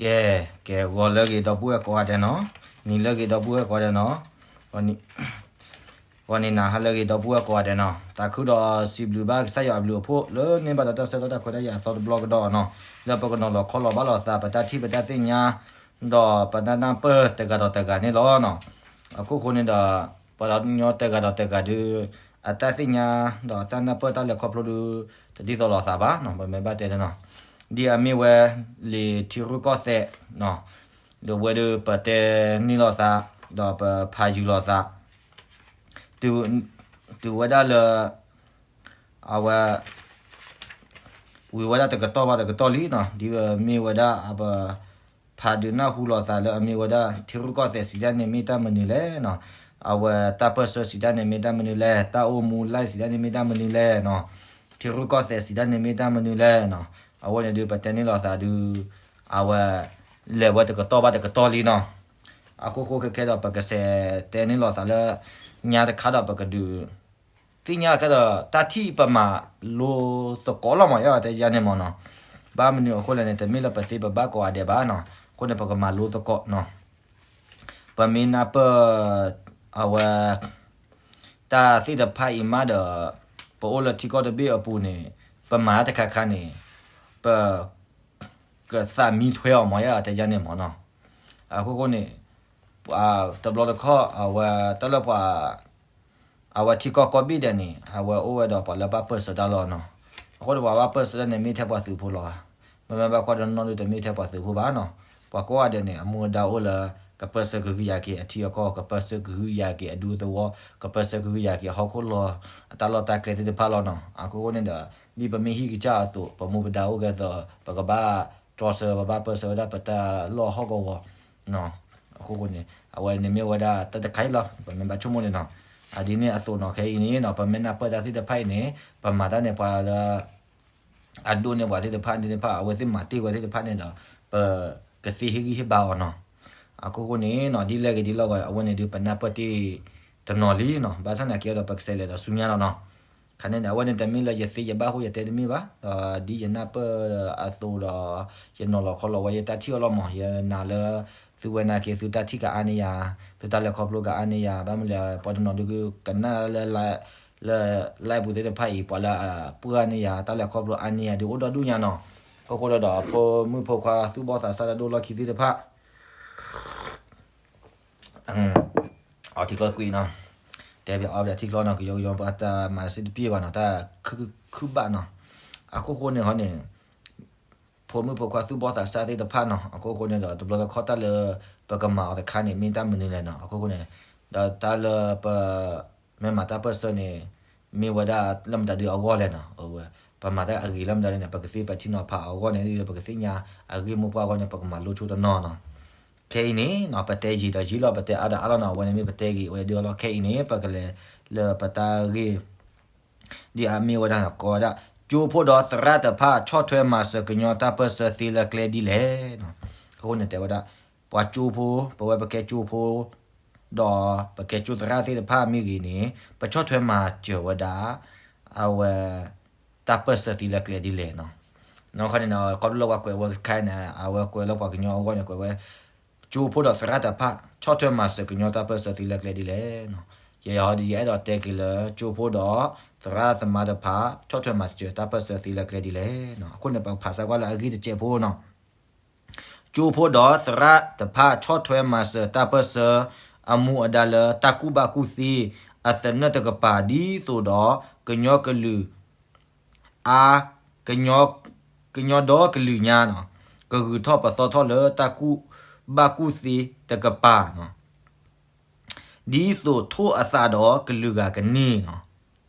ကဲ, ကဲ, ဂီၤလၢအဂ့ၤ ဒီပုၢ်ဝဲၢ်ကိးဂၤဒဲးနီၤ, နံၤလၢအဂ့ၤ ဒီပုၢ်ဝဲၢ်ကိးဂၤဒဲးနီၤ, ဂီၤနံၤနၤဟါလၢအဂ့ၤ ဒီပုၢ်ဝဲၢ်ကိးဂၤဒဲးနီၤ, သးခုဒီးစံးဘျုးဘၣ်ကစၢ်ယွၤအဘျုးအဖှိၣ် လၢန့ၢ်ဘၣ်ဒီးတၢ်ဆၢကတီၢ်တၢ်ခွဲးတၢ်ယာ်အသီတဘျီကဒီးနီၤ, လၢပကနီၤလီၤခီလီၤဘၣ်လိာ်သး ပတၢ်ထံၣ်ပတၢ်သ့ၣ်ညါ ဒီးပနၢ်နၢ်ပၢၢ်တဂၤဒီးတဂၤန့ၣ်လီၤနီၤ. အခိၣ်ဃိန့ၣ်ဒီး ပှၤကညီတဂၤဒီးတဂၤဒုး အတၢ်သ့ၣ်ညါ ဒီးအတၢ်နၢ်ပၢၢ်တၢ်လဲၤခီဖျိဒုး တဒ်သိးလိာ်သးဘၣ်နီၤ, ပမ့ၢ်ဘၣ်တဲန့ၣ်နီၤ, ဒ်အမ့ၢ်ဝဲ လံာ်ထံရူၢ်ကီၢ်သဲးနီၤ, ဒီးဝဲဒုးပတဲန့ၢ်လိာ်သး ဒီးပဖးယုာ်လိာ်သး တုၤဝဲဒၣ်လၢ အဝဲ ဝံၤဝဲဒၣ်တကတီၢ်ဘၣ်တကတီၢ်လံနီၤ, ဒ်ဝဲမ့ၢ်ဝဲဒၣ်အပ ဖးဒုးနၢ်ဟူလိာ်သးလၢအမ့ၢ်ဝဲဒၣ် ထံရူၢ်ကီၢ်သဲးစံးတၢ်န့ၣ်မ့ၢ်တၢ်မနုၤလဲၣ်နီၤ, အဝဲတၢ်ပၢၢ်ဆၢစံးတၢ်န့ၣ်မ့ၢ်တၢ်မနုၤလဲၣ်, တၢ်အိၣ်မူလၢ်စံးတၢ်န့ၣ်မ့ၢ်တၢ်မနုၤလဲၣ်နီၤ, ထံရူၢ်ကီၢ်သဲးစံးတၢ်န့ၣ်မ့ၢ်တၢ်မနုၤလဲၣ်နီၤ, အဝဲန့ၣ်ဒုးပတဲန့ၢ်လိာ်သးဒုး အဝဲ လဲၤဝဲတကတီၢ်ဘၣ်တကတီၢ်လံနီၤ. အခိၣ်ဃိခဲခဲဒီး ပကစဲးတဲန့ၢ်လိာ်သးလၢ ညါတခါဒီးပကဒုး သ့ၣ်ညါကဒီး တၢ်ထံၣ်ပမၤလိသကိးလီၤမး ယတဲယါန့ၣ်မးနီၤ. ဘၣ်မနုၤအဃိလဲၣ်န့ၣ် တမ့ၢ်လၢပသ့ပဘၣ်ကိးဂၤဒဲးဘၣ်နီၤ, အဃိန့ၣ် ပကမၤလိသကိးနီၤ. ပမ့ၢ်နၢ်ပၢၢ် အဝဲ တၢ်သ့ၣ်တဖၣ်အံၤမးဒီး ပအိၣ်လၢထံကီၢ်တဘ့ၣ်အပူၤန့ၣ် ပမၤတၢ်တခါခါန့ၣ် ပ ကသးမံထွဲအီၤမး ယတဲယါန့ၣ်မးနီၤ. အခိၣ်ဃိန့ၣ် တဘျီတခီၣ် အဝဲတၢ်လၢပှၤ အဝဲထံကီၢ်ကိးဘ့ၣ်ဒဲးန့ၣ် အဝဲအိၣ်ဝဲဒီးပှၤလၢဘၣ်ပၢၢ်ဆၢတၢ်လီၤနီၤ. အဃိန့ၣ် ပှၤဘၣ်ပၢၢ်ဆၢတၢ်န့ၣ် မ့ၢ်ထဲပှၤသုးဖိလီၤဧါ. မ့မ့ၢ်ဘၣ်ကွၢ်တနီၤနီၤဒုး တမ့ၢ်ထဲပှၤသုးဖိဘၣ်နီၤ. ပှၤကိးဂၤဒဲးန့ၣ် အမူအဒါအိၣ်လၢ ကပၢၢ်ဆၢကဟုကယာ်က့ၤအထံအကီၢ်, ကပၢၢ်ဆၢကဟုကယာ်က့ၤအဒူသဝီ, ကပၢၢ်ဆၢကဟုကယာ်က့ၤဟီၣ်ခိၣ်လီၤ အတၢ်လီၢ်တၢ်ကျဲသ့ၣ်တဖၣ်လီၤနီၤ. အခိၣ်ဃိန့ၣ်ဒီး ဒ်ပမ့ၢ်ဟံၣ်ကစၢ်အသိး ပမူပဒါအိၣ်ကဲသိး ပကဘၣ်တြီဆၢ ပဘၣ်ပၢၢ်ဆၢဝဲဒၣ်ပတၢ်လီၢ်ဟီၣ်ကဝီၤ အဃိဃိန့ၣ် အဝဲန့ၣ်မ့ၢ်ဝဲဒၣ်တၢ်တခါအံၤလီၤ. ပမ့ၢ်ဘၣ်ဆိကမိၣ်န့ၣ်နီၤ, အဒ်န့ၣ်အသိးနီၤ ခဲအံၤန့ၣ်နီၤ ပမ့ၢ်နၢ်ပၢၢ်တၢ်သ့ၣ်တဖၣ်အံၤန့ၣ် ပမၤတၢ်န့ၣ် ပှၤလၢ အဒိၣ်န့ၢ်ပှၤသ့ၣ်တဖၣ်သ့ၣ်တဖၣ် အဝဲသ့ၣ်မၤတ့ၢ်ဝဲသ့ၣ်တဖၣ်န့ၣ်ဒီး ပကသ့ဟ့ၣ်ဂံၢ်ဟ့ၣ်ဘါအီၤနီၤ. အခိၣ်ဃိန့ၣ်နီၤ ဒ်လဲၣ်ဂ့ၤဒ်လဲၣ်ဂ့ၤ အဝဲန့ၣ်ဒုးပနၢ်ပၢၢ်တ့ၢ်တနီၤလံနီၤ. ဘၣ်ဆၣ်သနာ်က့ဒီး ပကစးလဲၤဒီးဆူညါလီၤနီၤ. ခါန့ၣ်န့ၣ် အဝဲန့ၣ်တမ့ၢ်လၢယသ့ယဘၣ်အဃိ ယတဲတမ့ၢ်ဘၣ်, ဒီးဒ်ယနၢ်ပၢၢ်အသိးဒီး ယနီၤလီၤခီလီၤဝဲ ယတၢ်ထံၣ်အီၤလီၤမး. ယနာ်လၢ သုဝဲနာ်က့ သုတၢ်ထံၣ်ကအါန့ၢ်ယၤ, သုတၢ်လဲၤခီဖျိကအါန့ၢ်ယၤ, ဘၣ်မနုၤလဲၣ် ပှၤတနီၤဒုးကနၣ်လၢ လၢ live ပူၤသ့ၣ်တဖၣ်အံၤ ပှၤလၢအပှၢ်န့ၢ်ယၤ တၢ်လဲၤခီဖျိအါန့ၢ်ယၤဒုးအိၣ်ဒီဒူၣ်ညါနီၤ. အခိၣ်ဃိဒီး ဖိမုၣ်ဖိခွါသူၣ်ဘီၣ်သးစၢ်တၢ်ဒိၣ်လီၢ်ခံသ့ၣ်တဖၣ် အီထံကျိကွံာ်နီၤ, တဲဘၣ်အီဘၣ်ထံကျိနီၤ ကယီကယီ ပှၤတမၤစ့တပျ့ၢ်ဘၣ်နီၤ တၢ်ခုဘၣ်နီၤ. အခိၣ်ဃိန့ၣ်ဃီန့ၣ် ဖိမုၣ်ဖိခွါသူၣ်ဘီၣ်သးစၢ်သ့ၣ်တဖၣ်နီၤ, အခိၣ်ဃိန့ၣ်ဒီး တဘျီတခီၣ်တၢ်လၢ ပကမၤအီၤတခါန့ၣ် မ့ၢ်တၢ်မနုၤလဲၣ်နီၤ. အခိၣ်ဃိန့ၣ် ဒီးတၢ်လၢပ မ့ၢ်မၤတၢ်ပၢၢ်ဆၢန့ၣ် မ့ၢ်ဝဲဒၣ်လၢမတၤဒုးအဂီၢ်လဲၣ်နီၤ. ပမၤတၢ်အဂ့ၤလၢမတၤဒုးန့ၣ် ပကသ့ပထံနီၤဖးအဂီၢ်န့ၣ် ပကသ့ၣ်ညါအဂ့ၢ်မိၢ်ပှၢ်အဂီၢ်န့ၣ် ပကမၤလိဆိတနီၤနီၤ. ခဲအံၤန့ၣ်နီၤ ပတဲယံာ်ဒီးယံာ်လီၤ ပတဲအါဒီးအါလီၤနီၤ, အဝဲန့ၣ်မ့ၢ်ပတဲဂ့ၤဝဲဒၣ်လီၤ. ခဲအံၤန့ၣ် ပကလဲၤလၢပတၢ်ဂ့ၢ် ဒ်အမ့ၢ်ဝဲဒၣ်နီၤ ကိးဝဲဒၣ် ကၠိဖိဒီးသရၣ်တဖၣ် ဆီၣ်ထွဲမၤစၢၤကညီတၢ်ပၢၢ်ဆၢသ့လၢကျဲဒ်လဲၣ်နီၤ. အဃိန့ၣ်တဲဝဲဒၣ် ပှၤကၠိဖိ ပဝဲပကဲကၠိဖိ ဒီးပကဲကၠိသရၣ်သ့ၣ်တဖၣ်မ့ၢ်ဂ့ၤန့ၣ် ပဆီၣ်ထွဲမၤစၢၤဝဲဒၣ် အဝဲ တၢ်ပၢၢ်ဆၢသ့လၢကျဲဒ်လဲၣ်နီၤ. နီၤခီန့ၣ်နီၤ ခီဖျိလၢပှၤကွဲးဝဲခဲအံၤန့ၣ် အဝဲကွဲးလၢပှၤကညီအဂီၢ်န့ၣ် ကွဲးဝဲ ကၠိဖိဒီးသရၣ်တဖၣ် ဆီၣ်ထွဲမၤစၢၤကညီတၢ်ပၢၢ်ဆၢသ့လၢကျဲဒ်လဲၣ်နီၤ. ယဲယဟီဒ်ယအဲၣ်ဒိးတဲက့ၤလၢ ကၠိဖိဒီးသရၣ်သမါတဖၣ် ဆီၣ်ထွဲမၤစၢၤတၢ်ပၢၢ်ဆၢသ့လၢကျဲဒ်လဲၣ်နီၤ. အဃိန့ၣ် ပကဖးစၢ်ကွၢ်လၢအဂ့ၢ်တစဲးဖိနီၤ. ကၠိဖိဒီးသရၣ်တဖၣ် ဆီၣ်ထွဲမၤစၢၤတၢ်ပၢၢ်ဆၢ အမူအဒါလၢတၢ်ကူၣ်ဘၣ်ကူၣ်သ့ အသနၢၣ်တကပၤ ဒ်သိးဒီး ကညီကလုာ် အါ ကညီ ကညီဒီကလုာ်ညါနီၤ ကဂုၤထီၣ်ပသီထီၣ်လၢတၢ်ကူၣ်ဘၣ်ကူၣ်သ့တကပၤနီၤ ဒ်သိးထိၣ်အသးဒီးကလုာ်ဂၤကန့ၢ်နီၤ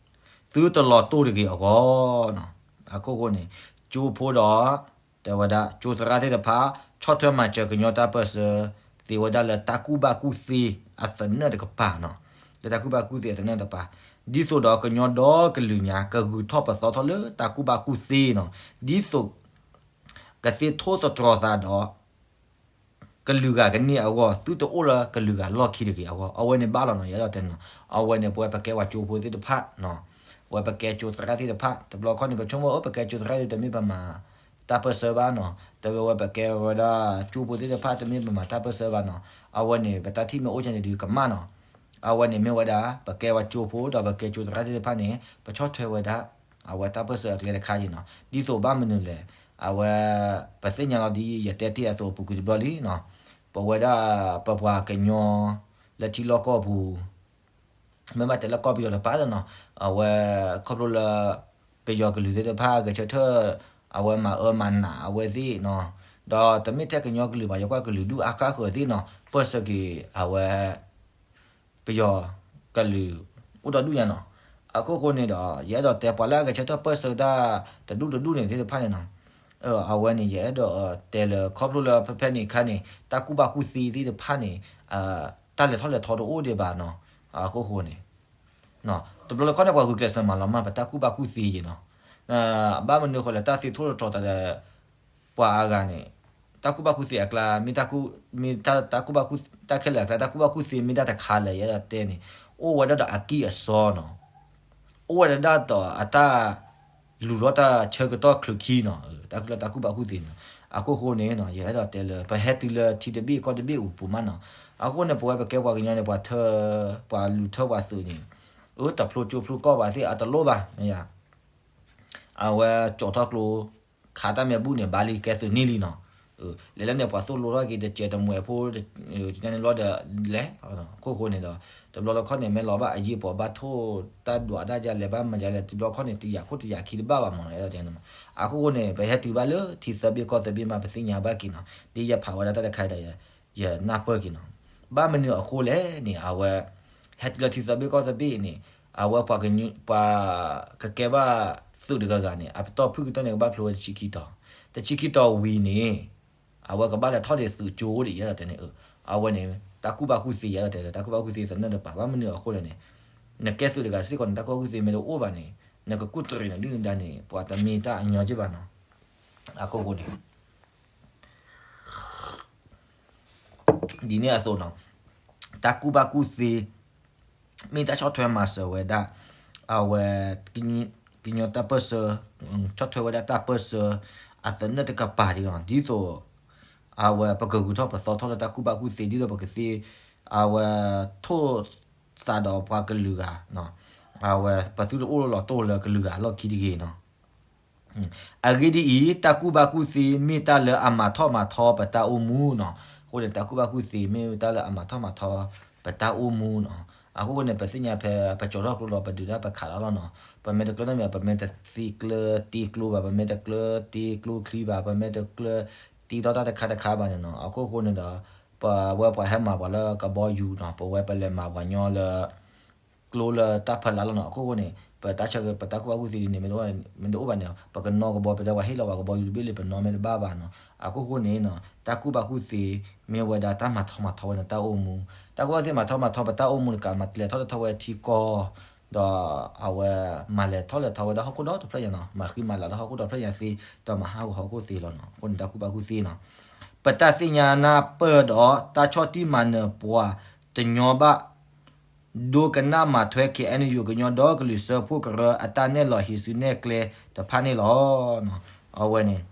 သုတလီၤတိၢ်တဂ့ၤအဂီၢ်နီၤ. အခိၣ်ဃိန့ၣ် ကၠိဖိဒီး တဲဝဲဒၣ် ကၠိသရၣ်သ့ၣ်တဖၣ် ဆီၣ်ထွဲမၤစၢၤကညီတၢ်ပၢၢ်ဆၢ သ့ဝဲဒၣ်လၢတၢ်ကူၣ်ဘၣ်ကူၣ်သ့အသနၢၣ်တကပၤနီၤ လၢတၢ်ကူၣ်ဘၣ်ကူၣ်သ့အသနၢၣ်တကပၤ ဒ်သိးဒီးကညီဒီကလုာ်ညါ ကဂုၤထီၣ်ပသီထီၣ်လၢတၢ်ကူၣ်ဘၣ်ကူၣ်သ့နီၤ ဒ်သိး ကသ့ထိၣ်သတြီၤသးဒီး ကလုာ်ဂၤကန့ၢ်အဂီၢ် သုတအိၣ်လၢကလုာ်ဂၤလီၢ်ခံတဂ့ၤအဂီၢ် အဝဲန့ၣ်ဘၣ်လီၤနီၤ ယအဲၣ်ဒိးတဲနီၤ အဝဲန့ၣ် ပဝဲပကဲပှၤကၠိဖိသ့ၣ်တဖၣ်နီၤ ပဝဲပကဲကၠိသရၣ်သ့ၣ်တဖၣ် တဘျီခီန့ၣ် ပဆိကမိၣ် အိၣ် ပကဲကၠိသရၣ်ဒီး တမ့ၢ်ပမၤ တၢ်ပၢၢ်ဆၢဘၣ်နီၤ, တဝဲဝဲပကဲဝဲဒၣ်ကၠိဖိသ့ၣ်တဖၣ် တမ့ၢ်ပမၤတၢ်ပၢၢ်ဆၢဘၣ်နီၤ, အဝဲန့ၣ် ပတၢ်ထံၣ်မ့ၢ်အိၣ်ကဲန့ၣ်ဒုးကမၣ်နီၤ, အဝဲန့ၣ်မ့ၢ်ဝဲဒၣ် ပကဲဝဲကၠိဖိဒီးပကဲကၠိသရၣ်သ့ၣ်တဖၣ်န့ၣ် ပဆီၣ်ထွဲဝဲဒၣ် အဝဲတၢ်ပၢၢ်ဆၢအကျဲတခါအံၤနီၤ, ဒ်သိးဘၣ်မနုၤလဲၣ်, အဝဲ ပသ့ၣ်ညါလီၤဒ်ယတဲတ့ၢ်အသိး ပူၤကွံာ်တဘျီလံနီၤ, ပဝဲဒၣ် ပပှၤကညီ လၢထံလီၢ်ကီၢ်ပူၤ မ့ၢ်ဘၣ်တဲလၢကီၢ်ပယီၤတပၤလၢနီၤ, အဝဲ ခီဖျိလၢ ပယီၤကလုာ်သ့ၣ်တဖၣ်ဂဲၤဆၢထၢၣ် အဝဲမၤအၢမၤနးအဝဲသ့ၣ်နီၤ, ဒီးတမ့ၢ်ထဲကညီကလုာ်ဘၣ် ယကွၢ်ကလုာ်ဒူၣ်အါဃၣ်ဃၢၤသ့ၣ်နီၤ ပၢၢ်ဆၢက့ၤအဝဲ ပယီၤကလုာ် အိၣ်ဒီဒူၣ်ညါနီၤ, အခိၣ်ဃိန့ၣ်ဒီး ယအဲၣ်ဒိးတဲပှၤလၢအဂဲၤဆၢထၢၣ်ပၢၢ်ဆၢတၢ်တဒူၣ်တဒူၣ်န့ၣ်သ့ၣ်တဖၣ်န့ၣ်နီၤ, အဝဲန့ၣ် ယအဲၣ်ဒိးတဲလၢခီဖျိလၢဖဲဖဲန့ၣ်အခါန့ၣ် တၢ်ကူၣ်ဘၣ်ကူၣ်သ့သ့ၣ်တဖၣ်န့ၣ် တၢ်လဲၤထီၣ်လဲၤထီတအိၣ်ဒံးဘၣ်နီၤ, အခိၣ်ဃိန့ၣ် တဘျီလၢခီန့ၣ် ပှၤဂုာ်ကျဲးစၢးမၤလီၤမၢ် ပတၢ်ကူၣ်ဘၣ်ကူၣ်သ့က့ၤနီၤ, ဘၣ်မနုၤဃိလဲၣ် တၢ်သ့ထိၣ်သတြီၤတၢ်ဒီး ပှၤအါဂၤန့ၣ် တၢ်ကူၣ်ဘၣ်ကူၣ်သ့အကျါ မ့ၢ်တၢ်ကူၣ် မ့ၢ်တၢ် တၢ်ကူၣ်ဘၣ်ကူၣ် တၢ်ခဲလၢာ်အကျါ တၢ်ကူၣ်ဘၣ်ကူၣ်သ့မ့ၢ်တၢ်တခါလၢယအဲၣ်ဒိးတဲန့ၣ် အိၣ်ဝဲဒၣ်ဒီးအကံၢ်အစီနီၤ, အိၣ်ဝဲဒၣ်ဒီးအတၢ် လူၤထီၣ်တၢ်ဆၢကတီၢ်ချုးခံနီၤ, တၢ်ကူၣ်လၢတၢ်ကူၣ်ဘၣ်ကူၣ်သ့နီၤ, အခိၣ်ဃိန့ၣ် ယအဲၣ်ဒိးတဲလၢ ပဟဲတုၤလၢထံတဘ့ၣ်ကီၢ်တဘ့ၣ်အပူၤမးနီၤ, အဃိန့ၣ် ပဝဲပကဲပှၤကညီန့ၣ် ပှၤထၢ ပှၤလူၤထၢပှၤသုးန့ၣ် အၢ တဖျိကၠိဖျိကီၢ်ဘၣ်သ့ၣ် အတလိၣ်ဘၣ် မ့ၢ်ယါ အဝဲကၠီထီၣ်ကျိ ခးတၢ်မဲာ်ဘူၣ်န့ၣ် ဘၣ်လံကဲသုးန့ၢ်လံနီၤ, လဲၤလၢန့ၣ် ပှၤသိၣ်လိထီၣ်က့ၤတစဲးတမှဲၤဖိ န့ၣ်လီၤဒီး လဲၤ အခိၣ်ဃိန့ၣ်ဒီး တဘျီလၢခီန့ၣ် မ့ၢ်လီၤဘၣ်အယံၤပှၤဘၣ်ထိၣ်တၢ်ဒွးတၢ်ယါလဲၤဘၣ်မၤယါလဲၤ တဘျီခီန့ၣ် တယာ်ခိၣ်တယာ်ခံတဘၣ်ဘၣ်မးနီၤ, အခိၣ်ဃိန့ၣ် ပဟဲတုၤဘၣ်လၢထံသၢဘ့ၣ်ကီၢ်သၢဘ့ၣ်မး ပသ့ၣ်ညါဘၣ်က့ၤနီၤ, ဒ်ယဖးဝဲဒၣ်တၢ်တခါဒီး ယနၢ်ပၢၢ်က့ၤနီၤ, ဘၣ်မနုၤအဃိလဲၣ်န့ၣ် အဝဲ ဟဲတုၤလၢထံသၢဘ့ၣ်ကီၢ်သၢဘ့ၣ်န့ၣ် အဝဲပှၤ ပှၤကကဲဘၣ်သုးတဂၤဂၤန့ၣ် အပတီၢ်ဖုၣ်ကတၢၢ်န့ၣ် ကဘၣ်ဖျိဝဲတဆံခံတီၤ, တဆံခံတီၤဝံၤန့ၣ် အဝဲကဘၣ်လဲၤထီၣ်ဒံးသုးကၠိဒံး ယအဲၣ်ဒိးတဲန့ၣ်, အဝဲန့ၣ် တၢ်ကူၣ်ဘၣ်ကူၣ်သ့ ယအဲၣ်ဒိးတဲလၢ တၢ်ကူၣ်ဘၣ်ကူၣ်သ့သနၢၣ်တပၤ ဘၣ်မနုၤအဃိလဲၣ်န့ၣ် နကဲသုးတဂၤစ့ၢ်ကီးန့ၣ် တၢ်ကူၣ်ဘၣ်ကူၣ်သ့မ့ၢ်တအိၣ်ဘၣ်န့ၣ် နကကူၣ်တရံးနဒုၣ်နဒါန့ၣ် ပှၤတမ့ၢ်တၢ်အညီက့ဘၣ်နီၤ, အခိၣ်ဃိန့ၣ် ဒ်န့ၣ်အသိးနီၤ, တၢ်ကူၣ်ဘၣ်ကူၣ်သ့ မ့ၢ်တၢ်ဆီၣ်ထွဲမၤစၢၤဝဲဒၣ် အဝဲ ကညီတၢ်ပၢၢ်ဆၢ, ဆီၣ်ထွဲဝဲဒၣ်တၢ်ပၢၢ်ဆၢ အသနၢၣ်တကပၤဒ်နီၤ, ဒ်သိး အဝဲပကဂုၤထီၣ်ပသီထီၣ်လၢတၢ်ကူၣ်ဘၣ်ကူၣ်သ့ ဒ်သိးပကသ့ အဝဲ ထိၣ်သးဒီးပှၤကလုာ်ဂၤ အဝဲ ပသုတအိၣ်လီၤတိၢ်လၢကလုာ်ဂၤအလီၢ်ခံတဂ့ၤနီၤ. အဂ့ၢ်ဒ်အံၤ, တၢ်ကူၣ်ဘၣ်ကူၣ်သ့မ့ၢ်တၢ်လၢအမၤထီၣ်မၤထီပတၢ်အိၣ်မူနီၤ. အဃိန့ၣ် တၢ်ကူၣ်ဘၣ်ကူၣ်သ့မ့ၢ်တၢ်လၢအမၤထီၣ်မၤထီပတၢ်အိၣ်မူနီၤ. အဃိန့ၣ် ပသ့ၣ်ညါဖဲပကၠီထီၣ်ကျိဒီး ပဒုးတၢ်ပခးတၢ်လီၤနီၤ. ပမ့ၢ်တကျၢၤန့ၣ်မ့ၢ် ပမ့ၢ်တသ့ကျၢၤတ့ကျိဘၣ်, ပမ့ၢ်တကျၢၤတ့ကျိချံဘၣ်, ပမ့ၢ်တကျၢၤတ့ထီၣ်တၢ်တခါတခါဘၣ်န့ၣ်နီၤ. အခိၣ်ဃိန့ၣ်ဒီး ပဝဲပှၤဟဲမၤပှၤလၢကဘီယူၤနီၤ, ပဝဲပလဲၤမၤပှၤညီလၢ ကျိလၢတၢ်ဖီလာ်လီၤနီၤ. အခိၣ်ဃိန့ၣ် ပတၢ်ဆၢ ပတၢ်ကူၣ်ဘၣ်ကူၣ်သ့ဒ်န့ၣ် မ့ၢ်တအိၣ်ဘၣ်န့ၣ် ပကနီၢ်ကဘီ ပတဲပှၤဟ့ၣ်လီၤပှၤကဘီယူၤတဘ့ၣ်လၢပနီၢ်မ့ၢ်တဘၣ်ဘၣ်နီၤ. အခိၣ်ဃိန့ၣ်နီၤ တၢ်ကူၣ်ဘၣ်ကူၣ်သ့ မ့ၢ်ဝဲဒၣ်တၢ်မၤထီၣ်မၤထီဝဲန့ၣ်တၢ်အိၣ်မူ, တၢ်ကူၣ်ဘၣ်ကူၣ်သ့မၤထီၣ်မၤထီပတၢ်အိၣ်မူတကး မၤလဲၤထီၣ်လဲၤထီဝဲထံကီၢ် ဒီးအဝဲမၤလဲၤထီၣ်လဲၤထီဝဲဒၣ်ဟီၣ်ခိၣ်ဒီတဖျၢၣ်ညါနီၤ, မၤဃံမၤလၤလၢဟီၣ်ခိၣ်ဒီဖျၢၣ်ညါသ့, ဒီးမၤဟးဂီၤဟီၣ်ခိၣ်ဒီဖျၢၣ်ညါသ့, အဃိန့ၣ်တၢ်ကူၣ်ဘၣ်ကူၣ်သ့နီၤ. ပတၢ်သ့ၣ်ညါနၢ်ပၢၢ်ဒီး တၢ်ဆီၣ်တံၢ်မၤနၢၤပှၤတညီဘၣ် ဒိကနၣ်မၤထွဲ ခ့ၣ်အဲၣ်ယူၣ် ကညီဒီကလုာ်စၢဖှိၣ်ကရၢ အတၢ်နဲၣ်လီၤဟံးစုနဲၣ်ကျဲတဖၣ်န့ၣ်လီၤ. အဝဲန့ၣ်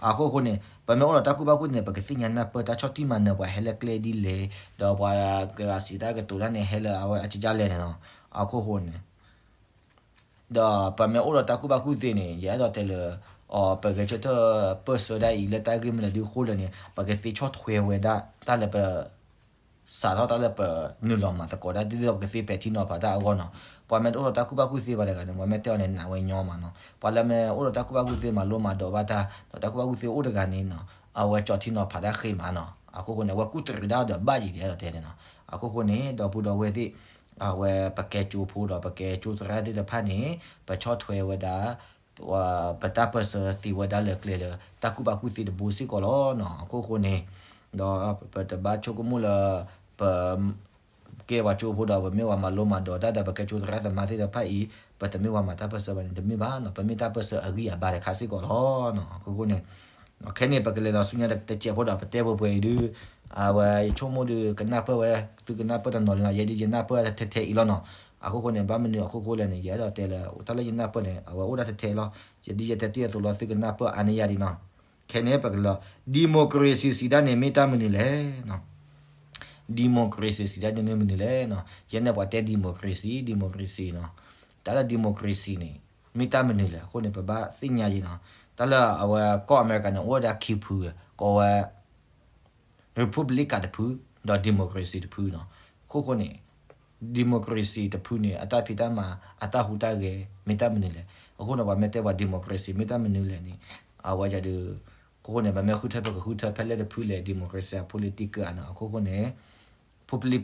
အခိၣ်ဃိန့ၣ် ပမ့ၢ်အိၣ်ဒီးတၢ်ကူၣ်ဘၣ်ကူၣ်သ့န့ၣ် ပကသ့ၣ်ညါနၢ်ပၢၢ်တၢ်ဆီၣ်တံၢ်မၤနၢၤပှၤဟဲလၢကျဲဒ်လဲၣ်, ဒီးပှၤကဂၤစံးတၢ်ကတိၤတၢ်န့ၣ် ဟဲလၢအဝဲအကစၢ်လဲၣ်န့ၣ်လီၤ. အခိၣ်ဃိန့ၣ် ဒီးပမ့ၢ်အိၣ်ဒီးတၢ်ကူၣ်ဘၣ်ကူၣ်သ့န့ၣ် ယအဲၣ်ဒိးတဲလၢ အီၤ ပဂဲၤဆၢထၢၣ်ပၢၢ်ဆၢဒၣ်အံၤ လၢတၢ်ဂ့ၢ်မနုၤလဲၣ်ဒုးဃိလဲၣ်န့ၣ် ပကသ့ဆီၣ်ထွဲဝဲဒၣ်တၢ်လၢပ စးထီၣ်တၢ်လၢပနုာ်လီၤမၤသကိးတၢ် ဒ်သိးပကသ့ပဲာ်ထံနီၤဖးတၢ်အဂီၢ်နီၤ. ပှၤမ့ၢ်တအိၣ်ဒီးတၢ်ကူၣ်ဘၣ်ကူၣ်သ့ဘၣ်တဂၤန့ၣ် ပှၤမ့ၢ်တဲအီၤန့ၣ် နာ်ဝဲညီမးနီၤ. ပှၤလၢမ့ၢ်အိၣ်ဒီးတၢ်ကူၣ်ဘၣ်ကူၣ်သ့မၤလိမၤဒိးဘၣ်တၢ် ဒီးတၢ်ကူၣ်ဘၣ်ကူၣ်သ့အိၣ်တဂၤန့ၣ်နီၤ အဝဲကၠီထံနီၤဖးတၢ်ဃ့မးနီၤ. အခိၣ်ဃိန့ၣ် အဝဲကူၣ်တရံးဒၣ်ဒီးဘၣ်ယံၤယဲဒီးတဲန့ၣ်နီၤ. အခိၣ်ဃိန့ၣ် ဒီပုၢ်ဒီဝဲၢ်သ့ၣ် အဝဲပကဲကၠိဖိဒီးပကဲကၠိသရၣ်သ့ၣ်တဖၣ်န့ၣ် ပဆီၣ်ထွဲဝဲဒၣ် ပတၢ်ပၢၢ်ဆၢသ့ဝဲဒၣ်လၢကျဲလၢ တၢ်ကူၣ်ဘၣ်ကူၣ်သ့တဘိစ့ၢ်ကီးလီၤနီၤ. အခိၣ်ဃိန့ၣ် ဒီးပတဘၣ်ဆိကမိၣ်လၢ ပ ကဲပှၤကၠိဖိဒီး ပမ့ၢ်ပှၤမၤလိမၤဒိးတၢ်ဒီး ပကဲကၠိသရၣ်သမါသ့ၣ်တဖၣ်အံၤ ပတမ့ၢ်ပှၤမၤတၢ်ပၢၢ်ဆၢဘၣ်န့ၣ် တမ့ၢ်ဘၣ်နီၤ. ပမ့ၢ်တၢ်ပၢၢ်ဆၢအဂံၢ်အဘါတခါစ့ၢ်ကီးလီၤနီၤ. အခိၣ်ဃိန့ၣ် ခဲန့ၣ် ပကလဲၤဒီးဆူညါတစဲးဖိဒီး ပတဲပှဲၤပှဲၤအံၤဒုး အဝဲယဆိကမိၣ်ဒုး ကနၢ်ပၢၢ်ဝဲ သုကနၢ်ပၢၢ်တနီၤလံနီၤ. ယဲဒုးယနၢ်ပၢၢ်ထဲထဲအံၤလီၤနီၤ. အဃိဃိန့ၣ် ဘၣ်မနုၤအဃိဃိလဲၣ်န့ၣ် ယအဲၣ်ဒိးတဲလၢ တၢ်လၢယနၢ်ပၢၢ်န့ၣ် အဝဲအိၣ်ဒၣ်ထဲထဲလီၤ. ယဒ်ယတဲတ့ၢ်အသိးလီၤ သုကနၢ်ပၢၢ်အါန့ၢ်ယၤဒံးနီၤ. ခဲန့ၣ် ပကလၢ democracy စံးဒၣ်န့ၣ်မ့ၢ်တၢ်မနုၤလဲၣ်နီၤ. democracy စံးဒၣ်န့ၣ်မ့ၢ်မနုၤလဲၣ်နီၤ. ယဲန့ၣ်ပှၤတဲ democracy democracy နီၤ. တၢ်လၢ democracy န့ၣ် မ့ၢ်တၢ်မနုၤလဲၣ်အဃိန့ၣ် ပဘၣ်သ့ၣ်ညါယံၤနီၤ. တၢ်လၢအဝဲကီၢ်အမဲရကၤန့ၣ် အိၣ်ဝဲဒၣ်ခံဖု ကိးဝဲ Republican တဖု ဒီး democracy တဖုနီၤ. အဃိဃိန့ၣ် democracy တဖုန့ၣ် အတၢ်ဖံးတၢ်မၤ အတၢ်ဟူးတၢ်ဂဲၤ မ့ၢ်တၢ်မနုၤလဲၣ်. အဃိန့ၣ် ပှၤမ့ၢ်တဲပှၤ democracy မ့ၢ်တၢ်မနုၤလဲၣ်န့ၣ် အဝဲဒၣ်ဒီး အဃိဃိန့ၣ် ပမ့ၢ်ဃုထၢ ပကဃုထၢဖဲလဲၣ်တဖုလဲၣ် democracy အ political နီၤ. အဃိဃိန့ၣ် Republic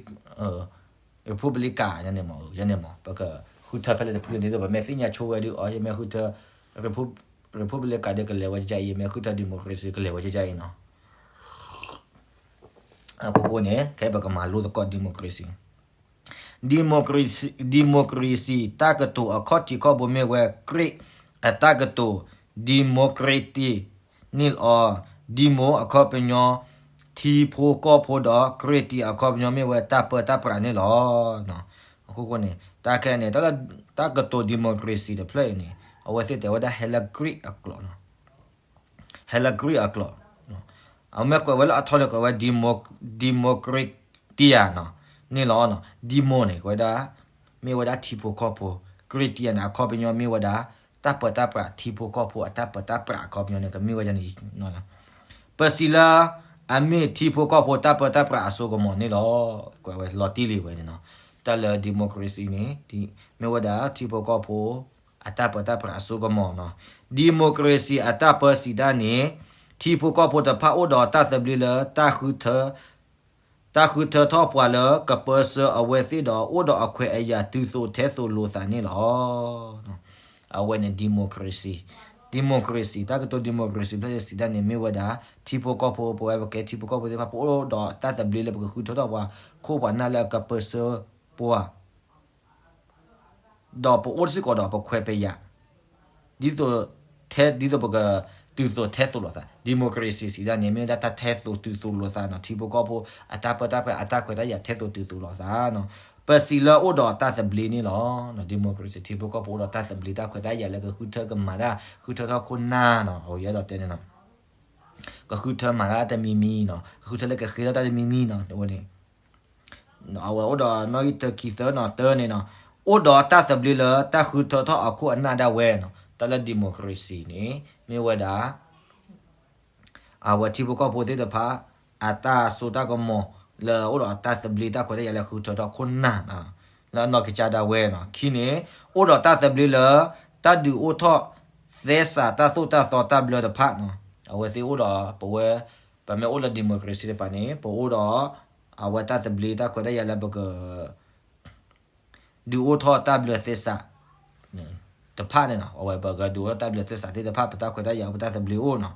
Republican ယန့ၣ်မး ယန့ၣ်မး ပကဃုထၢဖဲလဲၣ်တဖုန့ၣ်ဒီး ပမ့ၢ်သ့ၣ်ညါဆိဝဲဒီး အီ ယမ့ၢ်ဃုထၢ Repub- Republican ဒီးကလဲၤဝဲကကအံၤ ယမ့ၢ်ဃုထၢ democracy ကလဲၤဝဲကကအံၤနီၤ. အဃိဃိန့ၣ် ခဲအံၤပကမၤလိသကိး democracy. democracy democracy တၢ်ကတိၤအခီၣ်ထံးခီၣ်ဘိမ့ၢ်ဝဲ Greek အတၢ်ကတိၤ democracy န့ၣ်လီၤ. demo အခီပညီ ထံဖိကီၢ်ဖိဒီး cracy အခီပညီမ့ၢ်ဝဲတၢ်ပၢတၢ်ပြးန့ၣ်လီၤ. အဃိဃိန့ၣ် တၢ်ခဲအံၤန့ၣ် တၢ်လၢ တၢ်ကတိၤ democracy တဖျၢၣ်အံၤန့ၣ် အဝဲသ့ၣ်တဲဝဲဒၣ် ဟဲလၢ Greek အကျိာ်နီၤ. ဟဲလၢ Greek အကျိာ် အမ့ၢ်ကွဲးဝဲလၢအထီန့ၣ် ကွဲးဝဲ demo- democratia နီၤ န့ၣ်လီၤ. demo န့ၣ် ကွဲးဝဲဒၣ် မ့ၢ်ဝဲဒၣ်ထံဖိကီၢ်ဖိ, cratia န့ၣ် အခီပညီမ့ၢ်ဝဲဒၣ် တၢ်ပၢတၢ်ပြး ထံဖိကီၢ်ဖိအတၢ်ပၢတၢ်ပြးအခီပညီန့ၣ် ကမ့ၢ်ဝဲဒ်န့ၣ်. ပစံးလၢ အမ့ၢ်ထံဖိကီၢ်ဖိတၢ်ပၢတၢ်ပြးအစိကမီၤန့ၣ်လီၤ. ကွဲးဝဲလီၤတံၢ်လံဝဲန့ၣ်နီၤ. တၢ်လၢ democracy န့ၣ် မ့ၢ်ဝဲဒၣ်ထံဖိကီၢ်ဖိ အတၢ်ပၢတၢ်ပြးအစိကမီၤနီၤ. democracy အတၢ်ပၢစံးဒၣ်န့ၣ် ထံဖိကီၢ်ဖိတဖၣ်အိၣ်ဒီးတၢ်သဘျ့လၢ တၢ်ဃုထၢထီၣ်ပှၤလၢကပၢဆှၢအဝဲသ့ၣ်ဒီး အိၣ်ဒီးအခွဲးအယာ်တုၤသိးထဲသိးလိာ်သးန့ၣ်လီၤ. အဝဲန့ၣ် democracy democracy တၢ်ကတိၤ democracy ဖျၢၣ်စံးဒၣ်န့ၣ် မ့ၢ်ဝဲဒၣ် ထံဖိကီၢ်ဖိ ပဝဲပကဲထံဖိကီၢ်ဖိသ့ၣ်တဖၣ် ပအိၣ်ဒီးတၢ်သဘျ့လၢပကဃုထၢထီၣ်ပှၤ ခိၣ်ပှၤနၢ်လၢအကပၢဆှၢပှၤ ဒီးပအိၣ်စ့ၢ်ကီးဒီးပခွဲးပယာ် ဒ်သိး ထဲဒ်သိးပက တုၤသိးထဲသိးလိာ်သး. democracy စံးဒၣ်န့ၣ် မ့ၢ်ဝဲဒၣ်တၢ်ထဲသိးတုၤသိးလိာ်သးနီၤ. ထံဖိကီၢ်ဖိအတၢ်ပၢတၢ်ပြးအတၢ်ခွဲးတၢ်ယာ်ထဲသိးတုၤသိးလိာ်သးနီၤ. ပစံးလၢအိၣ်ဒီးတၢ်သဘျ့န့ၣ်လီၤ. democracy ထံဖိကီၢ်ဖိအိၣ်ဒီးတၢ်သဘျ့တၢ်ခွဲးတၢ်ယာ်လၢကဃုထၢကမၤတၢ် ဃုထၢထီၣ်ခိၣ်နၢ်နီၤ. အဝဲယအဲၣ်ဒိးတဲန့ၣ်နီၤ ကဃုထၢမၤတၢ်တမံၤမံၤနီၤ. ကဃုထၢလၢကဃ့ထီၣ်တၢ်တမံၤမံၤနီၤ. အဝဲန့ၣ် အဝဲအိၣ်ဒီးနီၣ်ဂံၢ်တၢ ခံ သၢနီၤ. တၢန့ၣ်နီၤ အိၣ်ဒီးတၢ်သဘျ့လၢတၢ်ဃုထၢထီၣ်အခိၣ်အနၢ်ဒၣ်ဝဲနီၤ. တၢ်လၢ democracy န့ၣ် မ့ၢ်ဝဲဒၣ် အဝဲထံဖိကီၢ်ဖိသ့ၣ်တဖၣ် အတၢ်စိတၢ်ကမီၤ လၢအအိၣ်ဒီးတၢ်သဘျ့တၢ်ခွဲးတၢ်ယာ်လၢဃုထၢထီၣ်ခိၣ်နၢ် လၢအနီၢ်ကစၢ်ဒၣ်ဝဲနီၤ. ခံန့ၣ် အိၣ်ဒီးတၢ်သဘျ့လၢ တၢ်ဒုးအိၣ်ထီၣ်သဲစးတၢ်သိၣ်တၢ်သီတၢ်ဘျၢတဖၣ်နီၤ. အဝဲသ့ၣ်အိၣ်ဒီးပဝဲ ပမ့ၢ်အိၣ်လၢ democracy တပၤန့ၣ် ပအိၣ်ဒီး အဝဲတၢ်သဘျ့တၢ်ခွဲးတၢ်ယာ်လၢပက ဒုးအိၣ်ထီၣ်တၢ်ဘျၢသဲစး တဖၣ်န့ၣ်နီၤ. အဝဲပကဒုးအိၣ်ထီၣ်တၢ်ဘျၢသဲစးသ့ၣ်တဖၣ် ပတၢ်ခွဲးတၢ်ယာ် ပတၢ်သဘျ့အိၣ်နီၤ.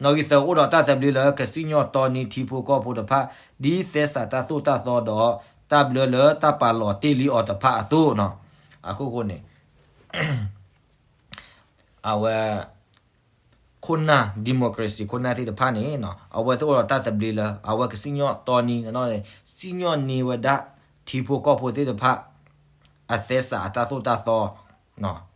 နီၣ်ဂံၢ်သၢ အိၣ်ဒီးတၢ်သဘျ့လၢကစံၣ်ညီၣ်တီနံၤထံဖိကီၢ်ဖိတဖၣ် ဒ်သဲစးတၢ်သိၣ်တၢ်သီဒီး တၢ်ဘျၢလၢတၢ်ပာ်လီၤတ့ၢ်လံအီၤတဖၣ်အသိးနီၤ. အဃိဃိန့ၣ် အဝဲ ခိၣ်နၢ် democracy ခိၣ်နၢ်သ့ၣ်တဖၣ်န့ၣ်နီၤ အဝဲသ့ၣ်အိၣ်ဒီးတၢ်သဘျ့လၢ အဝဲကစံၣ်ညီၣ်တီနံၤ စံၣ်ညီၣ်န့ၢ်ဝဲဒၣ် ထံဖိကီၢ်ဖိသ့ၣ်တဖၣ် အသဲစးအတၢ်သိၣ်တၢ်သီ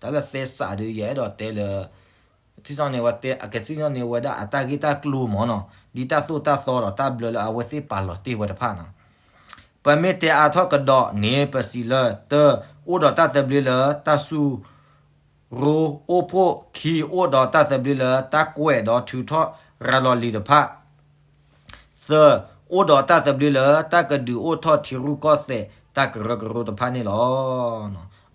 တၢ်လၢသဲစးဒီး ယအဲၣ်ဒိးတဲလၢ စံၣ်ညီၣ်န့ၢ်ဝဲ အကစံၣ်ညီၣ်န့ၢ်ဝဲဒၣ်အတၢ်ဂ့ၢ်တၢ်ကျိၤမ့ၢ်နီၤ ဒ်တၢ်သိၣ်တၢ်သီဒီးတၢ်ဘျၢလၢအဝဲသ့ၣ်ပာ်လီၤတ့ၢ်ဝဲတဖၣ်နီၤ. ပမ့ၢ်တဲအါထီၣ်ကဒီးန့ၣ် ပစံးလၢ တၢ အိၣ်ဒီးတၢ်သဘျ့လၢတၢ်ဆူၣ်ရိအိၣ်ဖှိၣ်, ခံ အိၣ်ဒီးတၢ်သဘျ့လၢတၢ်ကွဲးဒီးထုးထီၣ်ရၤလီၤလံာ်တဖၣ်, သၢ အိၣ်ဒီးတၢ်သဘျ့လၢတၢ်ကဒုးအိၣ်ထီၣ်ထံရူၢ်ကီၢ်သဲးတၢ်ကရၢကရိတဖၣ်န့ၣ်လီၤ.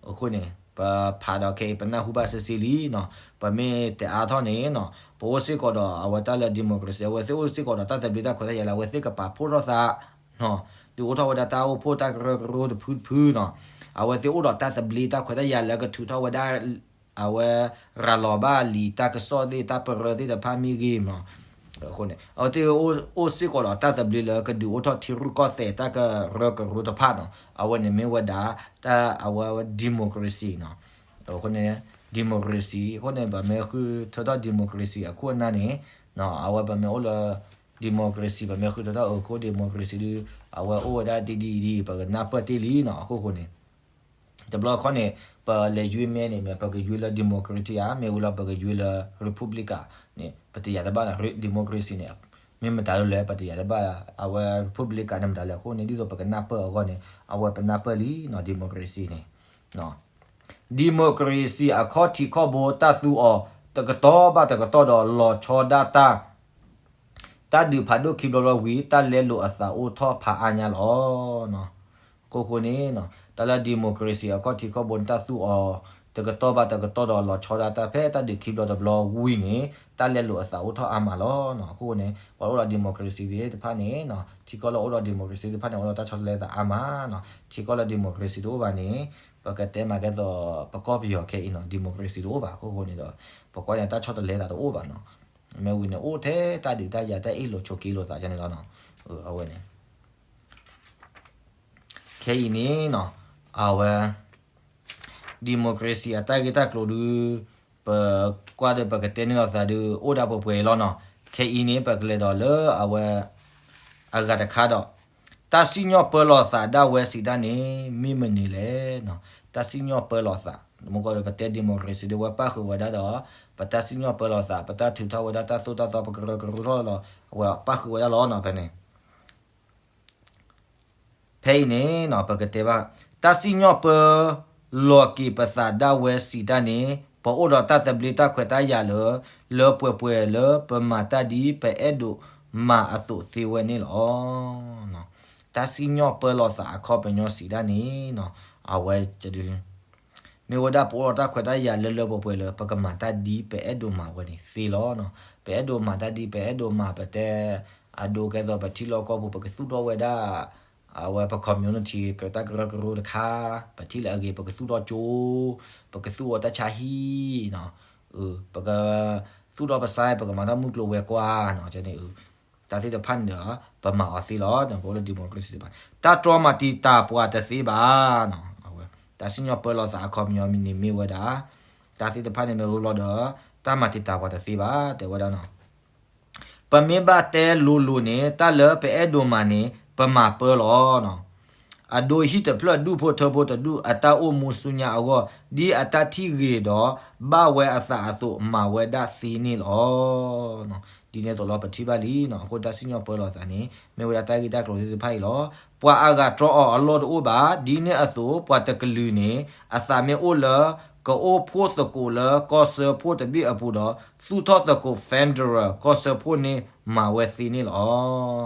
အဃိန့ၣ် ပဖးဒီးခဲအံၤ ပနၢ်ဟူဘၣ်စ့စ့လံနီၤ. ပမ့ၢ်တဲအါထီၣ်န့ၣ်နီၤ ပအိၣ်စ့ၢ်ကီးဒီးအဝဲတၢ်လၢ democracy အဝဲသ့ၣ်အိၣ်စ့ၢ်ကီးဒီးတၢ်သဘျ့တၢ်ခွဲးတၢ်ယာ်လၢအဝဲသ့ၣ်ကပာ်ဖှိၣ်ထီၣ်သး ဒုးအိၣ်ထီၣ်ဝဲဒၣ်တၢ်အိၣ်ဖှိၣ်တၢ်ကရၢကရိတဖုတဖုနီၤ. အဝဲသ့ၣ်အိၣ်ဒီးတၢ်သဘျ့တၢ်ခွဲးတၢ်ယာ်လၢကထုးထီၣ်ဝဲဒၣ် အဝဲရၤလီၤဘၣ်လံာ်တၢ်ကစီၣ်သ့ၣ်တၢ်ပရၢသ့ၣ်တဖၣ်မ့ၢ်ဂ့ၤနီၤ. အဃိန့ၣ် အဝဲသ့ၣ်အိၣ်စ့ၢ်ကီးဒီးတၢ်သဘျ့လၢကဒုးအိၣ်ထီၣ်ထံရူၢ်ကီၢ်သဲးတၢ်ကရၢကရိတဖၣ်နီၤ. အဝဲန့ၣ်မ့ၢ်ဝဲဒၣ် တၢ်အဝဲ democracy နီၤ. အဃိန့ၣ် democracy အဃိန့ၣ် ပမ့ၢ်ဃုထၢထီၣ် democracy အခိၣ်အနၢ်န့ၣ် အဝဲပမ့ၢ်အိၣ်လၢ democracy ပမ့ၢ်ဃုထၢထီၣ်အခိၣ် democracy ဒီး အဝဲအိၣ်ဝဲဒၣ်ဒ်ဒ်အံၤဒ်အံၤ ပကနၢ်ပၢၢ်တ့ၢ်လံနီၤ. အဃိဃိန့ၣ် တဘျီခီန့ၣ် ပလဲၤယွ့မဲန့ၣ် မ့ၢ်ပကယွ့လၢ democratic ဧါ, မ့ၢ်ဝံၤလီၤပကယွ့လၢ republic ဧါန့ၣ် ပတယာ်တဘၣ်နီၤ, democracy န့ၣ် မ့ၢ်မတၤဒ်လဲၣ် ပတယာ်တဘၣ်, အဝဲ republic န့ၣ်မတၤလဲၣ်အဃိန့ၣ် ဒ်သိးပကနၢ်ပၢၢ်အဂီၢ်န့ၣ် အဝဲပနၢ်ပၢၢ်လံနီၤ, democracy န့ၣ် democracy အခီၣ်ထံးခီၣ်ဘိတၢ်သူအီၤ တကတီၢ်ဘၣ်တကတီၢ်ဒီးလီၤဆီဒၣ်တၢ် တၢ်ဒုးဖးဒိၣ်ခံဘျီဘျီဝံၤ တၢ်လဲလိာ်အသးအိၣ်ထီၣ်ဖးအါညါလီၤ. အဃိဃိန့ၣ် တၢ်လၢ democracy အခီၣ်ထံးခီၣ်ဘိန့ၣ် တၢ်သူအီၤ တကတီၢ်ဘၣ်တကတီၢ်ဒီးလီၤဆီဒၣ်တၢ်ဖဲတၢ်ဒုးခံဘျီတဘျီဝံၤန့ၣ် တၢ်လဲလိာ်အသးအိၣ်ထီၣ်အါမးလီၤ. အဃိန့ၣ် ပှၤအိၣ်ဒီး democracy သ့ၣ်တဖၣ်န့ၣ် ထံကီၢ်လၢအိၣ်ဒီး democracy သ့ၣ်တဖၣ်န့ၣ် အိၣ်ဒီးတၢ်ဆီတလဲသးအါမးနီၤ, ထံကီၢ်လၢ democracy တအိၣ်ဘၣ်န့ၣ် ပကတဲမးကဲသိး ပကီၢ်ပယီၤခဲအံၤနီၤ democracy တအိၣ်ဘၣ်အဃိဃိန့ၣ်ဒီး ပကွၢ်န့ၣ်တၢ်ဆီတလဲသးတအိၣ်ဘၣ်နီၤ, မ့ၢ်ဝံၤန့ၣ် အိၣ်ထဲတၢ်ဒုးတၢ်ယၤတၢ်အ့ၣ်လိာ်ဆိးက့လိာ်သးန့ၣ်လီၤနီၤ, အဝဲန့ၣ် ခဲအံၤန့ၣ်နီၤ အဝဲ democracy အတၢ်ဂ့ၢ်တၢ်ကျိၤဒုး ပကွၢ်ဒီးပကတဲန့ၢ်လိာ်သးဒုး အိၣ်ဒၣ်ပှဲၤပှဲၤအံၤလီၤနီၤ, ခဲအံၤန့ၣ် ပကလဲၤဒီးလၢအဝဲ အဂၤတခါဒီး တၢ်စံၣ်ညီၣ်ပၢလီၤသးဒၣ်ဝဲစံးတၢ်န့ၣ် မ့ၢ်မနုၤလဲၣ်နီၤ, တၢ်စံၣ်ညီၣ်ပၢလီၤသး မ့ၢ်ကီးဒီးပတဲ democracy ဒုးဝဲပၣ်ဃုာ်ဝဲဒၣ်ဒီး ပတၢ်စံၣ်ညီၣ်ပၢလီၤသး ပတၢ်ထုးထီၣ်ဝဲဒၣ်တၢ်သိၣ်တၢ်သီ ပကရၢကရိထီၣ်လီၤ အဝဲပၣ်ဃုာ်ဝဲဒၣ်လီၤနီၤ ဖဲန့ၣ် ဖဲအံၤန့ၣ်နီၤ ပကတဲဘၣ် တၢ်စံၣ်ညီၣ်ပၢလီၤက့ၤပသးဒၣ်ဝဲစံးတၢ်န့ၣ် ပအိၣ်ဒီးတၢ်သဘျ့တၢ်ခွဲးတၢ်ယာ်လၢ လၢပှဲၤပှဲၤလၢပမၤတၢ်ဒ်ပအဲၣ်ဒိးမၤအသိးသ့ဝဲန့ၣ်လီၤ. တၢ်စံၣ်ညီၣ်ပၢလီၤသးအခီပညီစံးတၢ်န့ၣ်နီၤ အဝဲတဒု မ့ၢ်ဝဲဒၣ်ပအိၣ်ဒီးတၢ်ခွဲးတၢ်ယာ်လၢလၢပှဲၤပှဲၤလၢပကမၤတၢ်ဒ်ပအဲၣ်ဒိးမၤဝဲန့ၣ်သ့လီၤ. ပအဲၣ်ဒိးမၤတၢ်ဒ်ပအဲၣ်ဒိးမၤ ပတဲ အဒိကဲသိးပထံလီၢ်ကီၢ်ပူၤ ပကသူၣ်ထီၣ်ဝဲဒၣ် အဝဲပ community ကတၢ်ကရၢကရိတခါ ပထံၣ်လၢအဂ့ၤ ပကသူၣ်ထီၣ်ကၠိ ပကသူၣ်အီၤတၢ်ဆါဟံၣ်နီၤ ပကသူၣ်ထီၣ်ပစါ ပကမၤတၢ်မုၢ်ကျိၤဝဲၤကွာ်နီၤ န့ၣ် တၢ်သ့ၣ်တဖၣ်န့ၣ်ဒီး ပမၤအီၤသ့လီၤ. ပအိၣ်လၢ democracy တဖၣ် တၢ်တြီမၤတံာ်တာ်ပှၤတသ့ဘၣ်နီၤ အဝဲ တၢ်စံၣ်ညီၣ်ပၢလီၤသးအခီပညီမ့ၢ်န့ၣ်မ့ၢ်ဝဲဒၣ် တၢ်သ့ၣ်တဖၣ်န့ၣ်မ့ၢ်အိၣ်လီၤဒီး တၢ်မၤတံာ်တာ်ပှၤတသ့ဘၣ် တဲဝဲဒၣ်နီၤ ပမ့ၢ်ဘၣ်တဲလိၤလိၤန့ၣ် တၢ်လၢပအဲၣ်ဒိးမၤန့ၣ် ပမၤပၢလီၤနီၤ အဒိဟံၣ်တဖျၢၣ်ဒူၣ်ဖိထၢဖိတဒူၣ် အတၢ်အိၣ်မူဆူညါအဂီၢ် ဒ်အတၢ်ထံၣ်ဂ့ၤဒီး ဘၣ်ဝဲအသးအသိး မၤဝဲဒၣ်သ့န့ၣ်လီၤ. ဒ်န့ၣ်အသိးလီၤ ပထံၣ်ဘၣ်လံနီၤ အဃိတၢ်စံၣ်ညီၣ်ပၢလီၤသးန့ၣ် မ့ၢ်ဝဲဒၣ်တၢ်ဂ့ၢ်တၢ်ကျိၤသ့ၣ်တဖၣ်အံၤလီၤ. ပှၤအဂၤတြီအီၤအလီၢ်တအိၣ်ဘၣ် ဒ်န့ၣ်အသိး ပှၤတကလုာ်န့ၣ် အသးမ့ၢ်အိၣ်လၢ ကအိၣ်ဖှိၣ်သကိးလၢကီၢ်စၢဖှိၣ်တဘ့ၣ်အပူၤဒီး သူၣ်ထီၣ်သကိး federal ကီၢ်စၢဖှိၣ်န့ၣ် မၤဝဲသ့န့ၣ်လီၤ.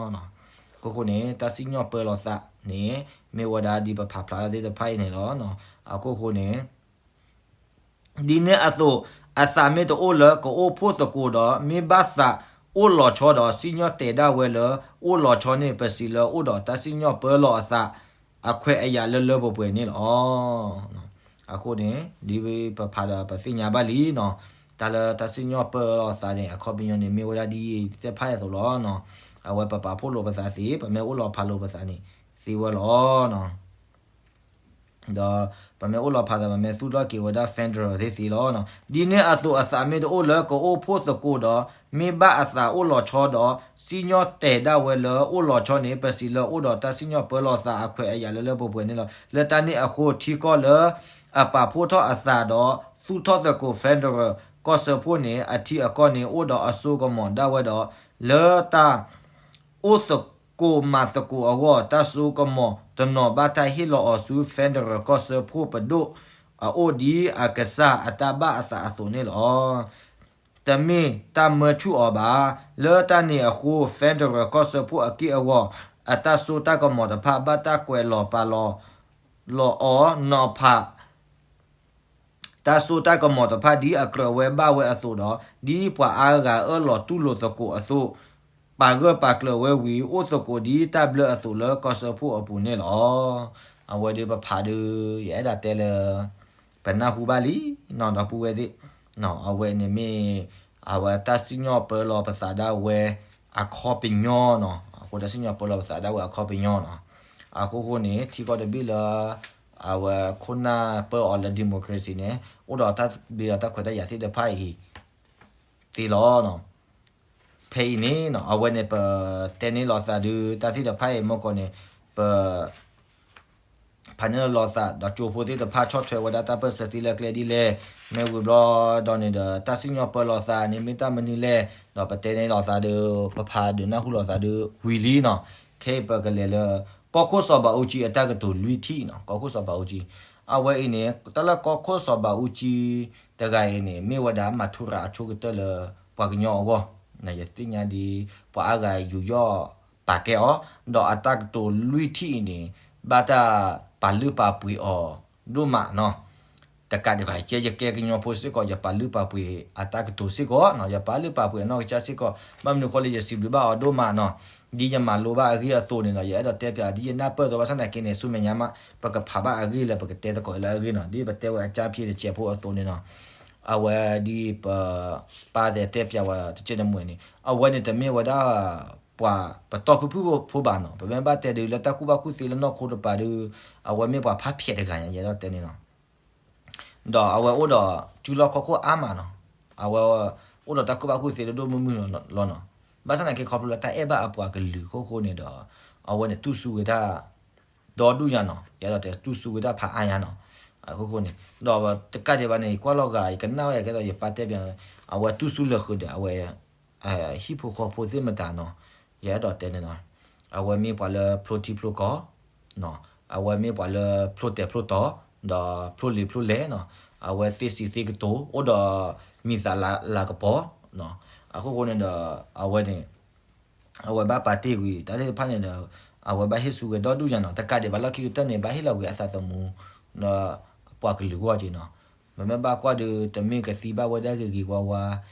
အဃိဃိန့ၣ် တၢ်စံၣ်ညီၣ်ပၢလီၤသးန့ၣ် မ့ၢ်ဝဲဒၣ်ဒ်ပဖးဖျါသ့ၣ်တဖၣ်အံၤန့ၣ်လီၤ. အဃိဃိန့ၣ် ဒ်န့ၣ်အသိး အသးမ့ၢ်တအိၣ်လၢကအိၣ်ဖှိၣ်သကိးဒီး မ့ၢ်ဘၣ်သးအိၣ်လီၤဆီဒီး စံၣ်ညီၣ်တဲာ်ဒၣ်ဝဲလၢ အိၣ်လီၤဆီန့ၣ် ပစံးလၢအိၣ်ဒီးတၢ်စံၣ်ညီၣ်ပၢလီၤအသး အခွဲးအယာ်လၢလၢပှဲၤပှဲၤန့ၣ်လီၤ. အဃိန့ၣ် ဒ်ပဖးဒီးပသ့ၣ်ညါဘၣ်လံနီၤ တၢ်လၢတၢ်စံၣ်ညီၣ်ပၢလီၤအသးန့ၣ် အခီပညီန့ၣ် မ့ၢ်ဝဲဒၣ်ဒ်တဖၣ်အသိးလီၤ. အဝဲပပာ်ဖှိၣ်လိာ်ပသးသ့ ပမ့ၢ်အိၣ်လီၤဖးလိာ်ပသးန့ၣ် သ့ဝဲလီၤ. ဒီးပမ့ၢ်အိၣ်လီၤဖးဒီး ပမ့ၢ်သူၣ်ထီၣ်က့ၤဝဲဒၣ် federal သ့သ့လီၤ. ဒ်န့ၣ်အသိးအသးမ့ၢ်တအိၣ်လၢကအိၣ်ဖှိၣ်သကိးဒီး မ့ၢ်ဘၣ်အသးအိၣ်လီၤဆီဒီး စံၣ်ညီၣ်တဲာ်ဒၣ်ဝဲလၢအိၣ်လီၤဆီန့ၣ် ပစံးလၢအိၣ်ဒီးတၢ်စံၣ်ညီၣ်ပၢလီၤသးအခွဲးအယာ်လၢလၢပှဲၤပှဲၤန့ၣ်လီၤ. လၢတၢ်န့ၣ်အဃိ ထံကီၢ်လၢအပာ်ဖှိၣ်ထီၣ်အသးဒီး သူၣ်ထီၣ်သကိး federal ကီၢ်စၢဖှိၣ်န့ၣ် အထံအကီၢ်န့ၣ် အိၣ်ဒီးအစိကမီၤဒၣ်ဝဲဒီး လၢတၢ် အိၣ်သကိးမၤသကိးအဂီၢ် တၢ်စိကမီၤတနီၤဘၣ်တၢ်ဟ့ၣ်လီၤအီၤဆူ federal ကီၢ်စၢဖှိၣ်ပဒိၣ်အအိၣ်ဒ်အကစၢ်အတၢ်ဘၣ်အသးအသိးန့ၣ်လီၤ. တမ့ၢ်တၢ်မၢဆူၣ်အီၤဘၣ်. လၢတၢ်န့ၣ်အဃိ federal ကီၢ်စၢဖှိၣ်အက့ၢ်အဂီၤ အတၢ်စိတၢ်ကမီၤတဖၣ် ဘၣ်တၢ်ကွဲးလီၤပာ်လီၤ လီၤအီၤနီၤဖး တၢ်စိတၢ်ကမီၤတဖၣ် ဒ်အကြၢးဝဲဘၣ်ဝဲအသိးဒီး ဒ်ပှၤအါဂၤအၢၣ်လီၤတူၢ်လိာ်သကိးအသိး ပာ်ဂၢၢ်ပာ်ကျၢၤဝဲဝံၤ အိၣ်သကိးဒ်တၢ်ဘျၢအသိးလၢကီၢ်စၢဖှိၣ်အပူၤန့ၣ်လီၤ. အဝဲဒၣ်ပဖးဒုး ယအဲၣ်ဒိးတဲလၢ ပနၢ်ဟူဘၣ်လံနီၤ ဒီပုၢ်ဝဲၢ်သ့ၣ်, အဝဲန့ၣ်မ့ၢ် အဝဲတၢ်စံၣ်ညီၣ်ပၢလီၤပသးဒၣ်ဝဲအခီပညီနီၤ, အဃိတၢ်စံၣ်ညီၣ်ပၢလီၤပသးဒၣ်ဝဲအခီပညီနီၤ, အဃိဃိန့ၣ် ထံကီၢ်တဘ့ၣ်လၢ အဝဲခိၣ်နၢ်ပၢအီၤလၢ democracy န့ၣ် အိၣ်ဒီးတၢ်ဘ့ဒီးတၢ်ခွဲးတၢ်ယာ်သ့ၣ်တဖၣ်အံၤ သ့လီၤ. ဖဲအံၤန့ၣ် အဝဲန့ၣ် ပတဲန့ၢ်လိာ်သးဒုး တၢ်သ့ၣ်တဖၣ်အံၤ မ့ၢ်ကီးန့ၣ် ပ ဖးန့ၢ်လီၤသး ဒီးကၠိဖိသ့ၣ်တဖၣ်ဆီၣ်ထွဲဝဲဒၣ်တၢ်ပၢၢ်ဆၢသ့လၢကျဲဒ်လဲၣ်, မ့ၢ်ဝံၤဘျီဒီးန့ၣ်ဒီး တၢ်စံၣ်ညီၣ်ပၢလီၤသးန့ၣ် မ့ၢ်တၢ်မနုၤလဲၣ်, ဒီးပတဲန့ၢ်လီၤသးဒီး ပဖးဒုးနၢ်ဟူလီၤသးဒီးဝံၤလံနီၤ. ခဲအံၤပကလဲၤလၢ ကီၢ်ခိၣ်စီၤဘးအူကၠံအတၢ်ကတိၤလွံၢ်ထံၣ်နီၤ, ကီၢ်ခိၣ်စီၤဘးအူကၠံ. အဝဲအံၤန့ၣ် တၢ်လၢကီၢ်ခိၣ်စီၤဘးအူကၠံတဂၤအံၤန့ၣ် မ့ၢ်ဝဲဒၣ်မၤထူရၤအဆိကတၢၢ်လၢ ပှၤကညီအဂီၢ်, ယသ့ၣ်ညါဒ် ပှၤအါဂၤယူးယီၣ်ပာ်ကဲအီၤ, ဒီးအတၢ်ကတိၤလွံၢ်ထံၣ်အံၤန့ၣ် ဘၣ်တၢ်ပာ်လုၢ်ပာ်ပှ့ၤအီၤဒိၣ်မးနီၤ. တကးဒံးဘၣ် ကဲယကဲကညီဖိစ့ၢ်ကီး ယပာ်လုၢ်ပာ်ပှ့ၤအတၢ်ကတိၤစ့ၢ်ကီးနီၤ, ယပာ်လုၢ်ပာ်ပှ့ၤအနီၢ်ကစၢ်စ့ၢ်ကီး, ဘၣ်မနုၤဃိလၢယစံးဘျုးဘၣ်အီၤဒိၣ်မးနီၤ, ဒ်ယမၤလိဘၣ်အဂ့ၢ်အသိးန့ၣ်နီၤ, ယအဲၣ်ဒိးတဲပၠး ဒ်ယနၢ်ပၢၢ်အသိး ဘၣ်ဆၣ်သနာ်က့န့ၣ် ဆူမဲာ်ညါမး ပကဖးဘၣ်အဂ့ၢ်လၢပကတဲသကိးလၢအဂ့ၢ်နီၤ, ဒ်ပတဲဝဲအကၠါဖံးတစဲးဖိအသိးန့ၣ်နီၤ, အဝဲဒ်ပ ပၢ်တဲတဲပၠးဝဲတကဲတမှဲၤန့ၣ် အဝဲန့ၣ်တမ့ၢ်ဝဲဒၣ် ပှၤပတီၢ်ဖုၣ်ဖုၣ်ဖိဘၣ်နီၤ, ပမ့ၢ်ဘၣ်တဲဒုးလၢတၢ်ကူၣ်ဘၣ်ကူၣ်သ့လၢနီၢ်ခိတပၤဒုး အဝဲမ့ၢ်ပှၤဖးဖျဲးတဂၤညါ ယအဲၣ်ဒိးတဲန့ၣ်နီၤ. ဒီးအဝဲအိၣ်ဒီး စုလီၢ်ခီၣ်ခိၣ်အါမးနီၤ, အဝဲအိၣ်ဒီးတၢ်ကူၣ်ဘၣ်ကူၣ်သ့လၢဒိၣ်မုၢ်မုၢ်လီၤနီၤ, ဘၣ်ဆၣ်သနာ်က့ခီဖျိလၢတၢ်အဲၣ်ဘၣ်အပှၤကလုာ်အဃိဃိန့ၣ်ဒီး အဝဲန့ၣ်တူၢ်ဆူၣ်ဝဲဒၣ် ဒီဒူၣ်ညါနီၤ, ယအဲၣ်ဒိးတဲတူၢ်ဆူၣ်ဝဲဒၣ်ဖးအါညါနီၤ, အဃိဃိန့ၣ် ဒီးတကးဒံးဘၣ်န့ၣ် ယကွၢ်လီၤဂာ် ယကနၣ်ဝဲကဲသိးယပၢ်တဲပၠး အဝဲတူၢ်ဆူၣ်လၢာ်ဃုာ်ဒီး အဝဲ ဟံၣ်ဖိဃီဖိသ့ၣ်မတၤနီၤ, ယအဲၣ်ဒိးတဲန့ၣ်နီၤ, အဝဲမ့ၢ်ပှၤလၢဖျိထံဖျိကီၢ် အဝဲမ့ၢ်ပှၤလၢဖျိတဲာ်ဖျိတီၤ ဒီးဖျိလံာ်ဖျိလဲၢ်နီၤ, အဝဲသ့စံးသ့ကတိၤ အိၣ်ဒီးမံၤသးလၤကပီၤ, အဃိဃိန့ၣ်ဒီး အဝဲန့ၣ် အဝဲဘၣ်ပာ်တ့ၢ်ကွံာ် တၢ်သ့ၣ်တဖၣ်န့ၣ်ဒီး အဝဲဘၣ်ဟ့ၣ်ဆူၣ်ဝဲဒီဒူၣ်ညါနီၤ, တကးဒံးဘၣ်လီၢ်ခံကတၢၢ်န့ၣ် ဘၣ်ဟ့ၣ်လီၤကွံာ်အသးသမူ ဒီးပှၤကလုာ်ဂီၢ်က့နီၤ, ပမ့ၢ်ဘၣ်ကွၢ်ဒီး တမ့ၢ်ကသံဘၣ်ဝဲဒၣ်ဂ့ၤဂ့ၤဝါဝါ,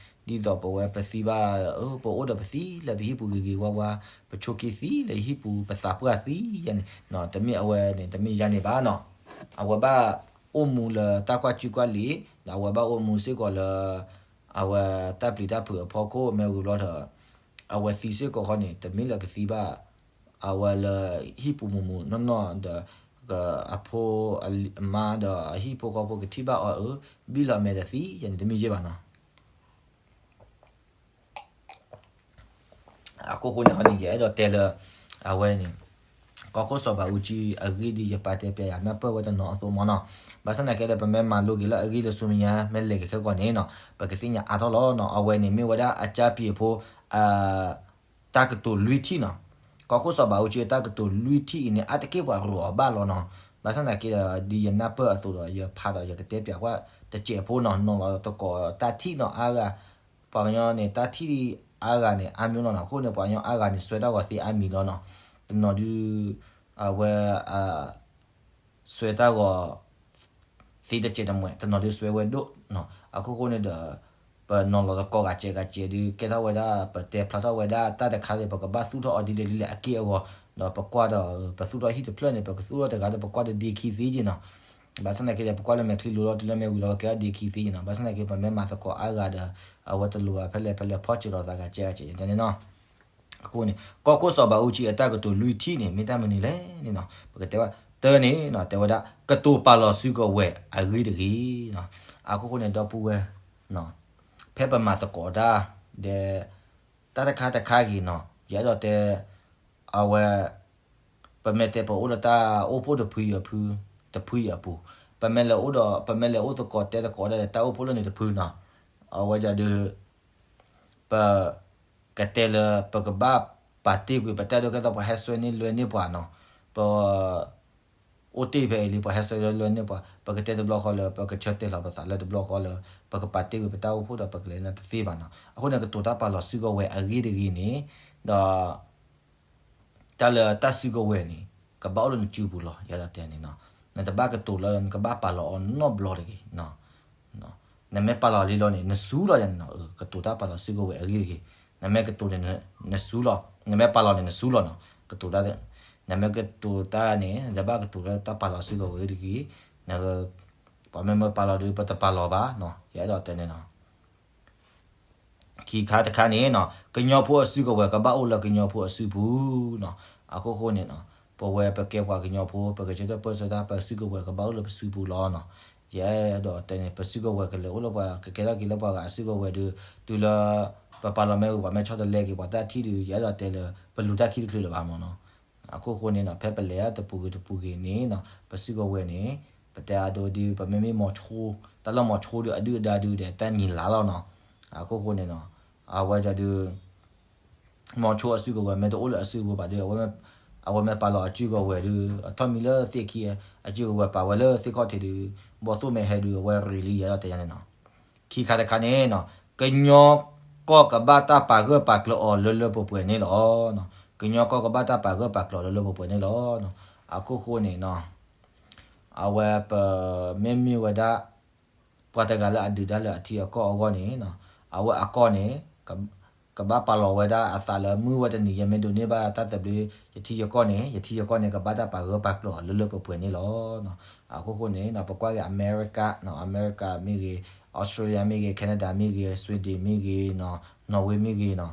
ဒ်သိးပဝဲပသံဘၣ် ပအိၣ်ဒီးပသံလၢပဟံၣ်ပူၤဂ့ၤဂ့ၤဝါဝါ, ပဆိးက့သံလၢဟံၣ်ပူၤ ပသးပှၢ်သံယါန့ၣ်, တမ့ၢ်အဝဲန့ၣ် တမ့ၢ်ယါန့ၣ်ဘၣ်နီၤ, အဝဲဘၣ်အိၣ်မူလၢတၢ်ကွၢ်ကူကွၢ်လံာ်, ဒီးအဝဲဘၣ်အိၣ်မူစ့ၢ်ကီးလၢ အဝဲတၢ်ပျံၤတၢ်ဖုးအဖီခိၣ် မ့ၢ်ဝံၤဘျီဒီး အဝဲသံစ့ၢ်ကီးဃီန့ၣ် တမ့ၢ်လၢကသံဘၣ် အဝဲလၢဟံၣ်ပူၤမူးမူးနီၢ်နီၢ်ဒီး အဖိအမါဒီးအဟံၣ်ဖိဃီဖိကထံၣ်ဘၣ်အီၤအၢ ဘံၣ်လီၤမဲာ်ဒီးသံယါန့ၣ် တမ့ၢ်ယဲၢ်ဘၣ်နီၤ. အဃိဃိန့ၣ် ယအဲၣ်ဒိးတဲလၢ အဝဲန့ၣ် ကီၢ်ခိၣ်စီၤဘးအူကၠံအဂ့ၢ်ဒ်ယပၢ်တဲပၠးယၤ နၢ်ပၢၢ်ဝဲတနီၤအသိးမးနီၤ, ဘၣ်ဆၣ်သနာ်က့ဒီး ပမ့ၢ်မၤလိက့ၤလၢအဂ့ၢ်လၢဆူမဲာ်ညါ မ့ၢ်လဲၤက့ၤခဲကိာ်န့ၣ်နီၤ ပကသ့ၣ်ညါအါထီၣ်လီၤနီၤ. အဝဲန့ၣ်မ့ၢ်ဝဲဒၣ်အကၠါပံၤအဖိ တၢ်ကတိၤလွံၢ်ထံၣ်နီၤ. ကီၢ်ခိၣ်စီၤဘးအူကၠံအတၢ်ကတိၤလွံၢ်ထံၣ်အံၤန့ၣ် အါတက့ၢ်ပှၤရိးအီၤဘၣ်လီၤနီၤ. ဘၣ်ဆၣ်သနာ်က့ဒီး ဒ်ယနၢ်ပၢၢ်အသိးဒီး ယဖးဒီးယကတဲပၠးကွၢ်တစဲးဖိနီၤ, နီၤလီၤသကိးတၢ်ထံၣ်နီၤအါဂၤ, ပှၤကညီန့ၣ် တၢ်ထံၣ်အါဂၤန့ၣ် အါမံၤလီၤနီၤ. အဃိန့ၣ် ပှၤကညီအါဂၤန့ၣ် စွဲတၢ်ဂီၤသ့အါမံၤလီၤနီၤ. တနီၤဒုး အဝဲ စွဲတၢ်ဂီၤ သ့တစဲးတမှဲး တနီၤဒုးစွဲဝဲဒိၣ်နီၤ. အခိၣ်ဃိန့ၣ်ဒီး ပနီၤလီၤသကိးဂၤစဲးဂၤစဲးဒုး ကဲထီၣ်ဝဲဒၣ် ပတဲဖျါထီၣ်ဝဲဒၣ်တၢ်တခါဒီး ပကဘၣ်သူၣ်ထီၣ်အီၤဒ်လဲၣ်ဒ်လဲၣ်အက့ၢ်အဂီၤ, ဒီးပကွၢ်ဒီး ပသူၣ်ထီၣ်ဟံၣ်တဖျၢၣ်န့ၣ် ပကသူၣ်ထီၣ်တဂၤဒီး ပကွၢ်ဒီးဒ့ခံသ့က့နီၤ. ဘၣ်ဆၣ်သနာ်က့ဒီး ပကွၢ်လၢမဲာ်ချံလိၤလီၤ တုၤလၢမ့ၢ်ဝံၤလီၤ ပကဲထီၣ်ဒ့ခံသ့က့နီၤ. ဘၣ်ဆၣ်သနာ်က့ ပမ့ၢ်မၤသကိးအါဂၤဒီး အဝဲတလိၣ်ဘၣ်ဖဲလဲၣ်ဖဲလဲၣ် ဖီၣ်စၢၤလိာ်သးဂၤစဲးဂၤစဲးန့ၣ်နီၤ. အဃိန့ၣ် ကီၢ်ခိၣ်စီၤဘးအူကၠံအတၢ်ကတိၤလွံၢ်ထံၣ်န့ၣ် မ့ၢ်တၢ်မနုၤလဲၣ်န့ၣ်နီၤ ပကတဲဝဲ တၢန့ၣ်နီၤ တဲဝဲဒၣ် ကတိၤပာ်လီၤစုကဝဲၤအဂ့ၢ်တဂ့ၤနီၤ. အခိၣ်ဃိန့ၣ် ဒီပုၢ်ဝဲၢ် ဖဲပမၤသကိးတၢ် ဒီး တၢ်တခါတခါဂ့ၤနီၤ ယအဲၣ်ဒိးတဲ အဝဲ ပမ့ၢ်တဲပအိၣ်ဒီးတၢ်အိၣ်ဖှိၣ်တဖုအံၤအဖု တဖုအံၤအပူၤ ပမ့ၢ်လဲၤအိၣ်ဒီး ပမ့ၢ်လဲၤအိၣ်သကိးတဲသကိးဒၣ်ဒီး တၢ်အိၣ်ဖှိၣ်လၢန့ၣ်တဖုနီၤ အဝဲဒၣ်ဒီး ပ ကတဲလၢ ပကဘၣ်ပာ်တ့ၢ်ကွံာ် ပတၢ်ဒိၣ်ကဲသိးပှၤဟဲစွဲန့ၢ်လွဲန့ၢ်ပှၤနီၤ ပ အိၣ်တ့ၢ်ဖဲအံၤလံ ပှၤဟဲစွဲလွဲန့ၢ်ပှၤ ပကတဲတဘျီဃီလၢ ပကဆၢတဲာ်လီၤပသးလၢတဘျီဃီလၢ ပကပာ်တ့ၢ်ကွံာ်ပတၢ်အိၣ်ဖှိၣ်ဒီးပကလဲၤလၢတသ့ဘၣ်နီၤ. အဃိန့ၣ် ကတိၤတၢ်ပာ်လီၤစုကဝဲၤအဂ့ၢ်တဂ့ၤန့ၣ် ဒီး တၢ်လၢတၢ်စုကဝဲၤန့ၣ် ကဘၣ်အိၣ်လၢနစုပူၤလီၤ ယအဲၣ်ဒိးတဲန့ၣ်နီၤ. နတဘၣ်ကတိၤလၢနကဘၣ်ပာ်လီၤအီၤနီတဘျီတဂ့ၤ နမ့ၢ်ပာ်လီၤလံလီၤန့ၣ် နစူၤလီၤယၤန့ၣ်နီၤ. ကတိၤတၢ်ပာ်လီၤစုကဝဲၤအဂ့ၢ်တဂ့ၤ နမ့ၢ်ကတိၤန့ၣ် နစူၤလီၤ နမ့ၢ်ပာ်လီၤန့ၣ် နစူၤလီၤနီၤ. ကတိၤတၢ် နမ့ၢ်ကတိၤတၢ်န့ၣ် နတဘၣ်ကတိၤလၢတၢ်ပာ်လီၤစုကဝဲၤအဂ့ၢ်တဂ့ၤ ပှၤမ့ၢ်မ့ၢ်ပာ်လီၤဒီး ပတပာ်လီၤဘၣ်နီၤ ယအဲၣ်ဒိးတဲန့ၣ်နီၤ. ခံခါတခါန့ၣ်နီၤ ကညီဖိအစုကဝဲၤ ကဘၣ်အိၣ်လၢကညီဖိအစုပူၤနီၤ. အခိၣ်ဃိန့ၣ်နီၤ ပဝဲပကဲပှၤကညီဖိ ပကဆၢထၢၣ်ပၢၢ်ဆၢတၢ် ပစုကဝဲၤကဘၣ်အိၣ်လၢပစုပူၤလီၤနီၤ. ယအဲၣ်ဒိးတဲန့ၣ် ပစုကဝဲၤကလဲၤအိၣ်လၢပှၤ ကကဲထီၣ်က့ၤလၢပှၤဂၤအစုကဝဲၤဒီး တုၤလၢ ပပာ်လီၤမ့ၢ်ဝံၤ ပှၤမ့ၢ်ဆီတလဲက့ၤပှၤတၢ်ထံၣ်ဒီး ယအဲၣ်ဒိးတဲလၢ ပလူၤတၢ်ခံတချုးလၢၤဘၣ်မ့ၢ်နီၤ. အခိၣ်ဃိန့ၣ်နီၤ ဖဲပလဲၤတပူၤဂ့ၤတပူၤဂ့ၤန့ၣ်နီၤ ပစုကဝဲၤန့ၣ် ပတဲအဒိဒ် ပမ့မ့ၢ်မီၤဆိ တၢ်လၢမီၤဆိဒုးအဒုၣ်အဒါဒုးဒီးတၢ်မံၤလၢ်လီၤနီၤ. အခိၣ်ဃိန့ၣ်နီၤ အဝဲဒၣ်ဒုး မီၤဆိအစုကဝဲၤ မ့ၢ်တအိၣ်လၢအစုပူၤဘၣ်ဒီး အဝဲမ့ၢ်ပာ်လီၤအစုကဝဲၤဒုး အထီၣ်မံၤလၢသ့ၣ်ခံ အစုကဝဲၤပာ်ဝဲလၢသ့ၣ်ခီၣ်ထံးဒုး ဘီၣ်သိၣ်မ့ၢ်ဟဲဒုး အဝဲရ့လံယဲဒီးတဲယၤန့ၣ်နီၤ. ခံခါတခါန့ၣ်နီၤ ကညီကီၢ်ကဘၣ်တၢ်ပာ်ဂၢၢ်ပာ်ကျၢၤအီၤလၢလၢပှဲၤပှဲၤန့ၣ်လီၤ. ကညီကီၢ်ကဘၣ်တၢ်ပာ်ဂၢၢ်ပာ်ကျၢၤအီၤလၢလၢပှဲၤပှဲၤန့ၣ်လီၤ. အခိၣ်ဃိန့ၣ်နီၤ အဝဲပမ့မ့ၢ်ဝဲဒၣ် ပှၤတဂၤလၢအဒုးတၢ်လၢအထံအကီၢ်အဂီၢ်န့ၣ်နီၤ အဝဲအကီၢ်န့ၣ် ကဘၣ်ပာ်လီၤဝဲဒၣ်အသးလၢမုၢ်ဝဲတနံၤ ယမ့ၢ်ဒိးန့ၢ်ဘၣ်တၢ်သဘျ့ ယထံယကီၢ်န့ၣ် ယထံယကီၢ်န့ၣ် ကဘၣ်တၢ်ပာ်ဂၢၢ်ပာ်ကျၢၤအီၤလၢလၢပှဲၤပှဲၤန့ၣ်လီၤ. အခိၣ်ဃိန့ၣ်နီၤ ပကွၢ်က့ၤအမဲရကၤနီၤ အမဲရကၤမ့ၢ်ဂ့ၤ Australia မ့ၢ်ဂ့ၤ Canada မ့ၢ်ဂ့ၤ Sweden မ့ၢ်ဂ့ၤနီၤ Norway မ့ၢ်ဂ့ၤနီၤ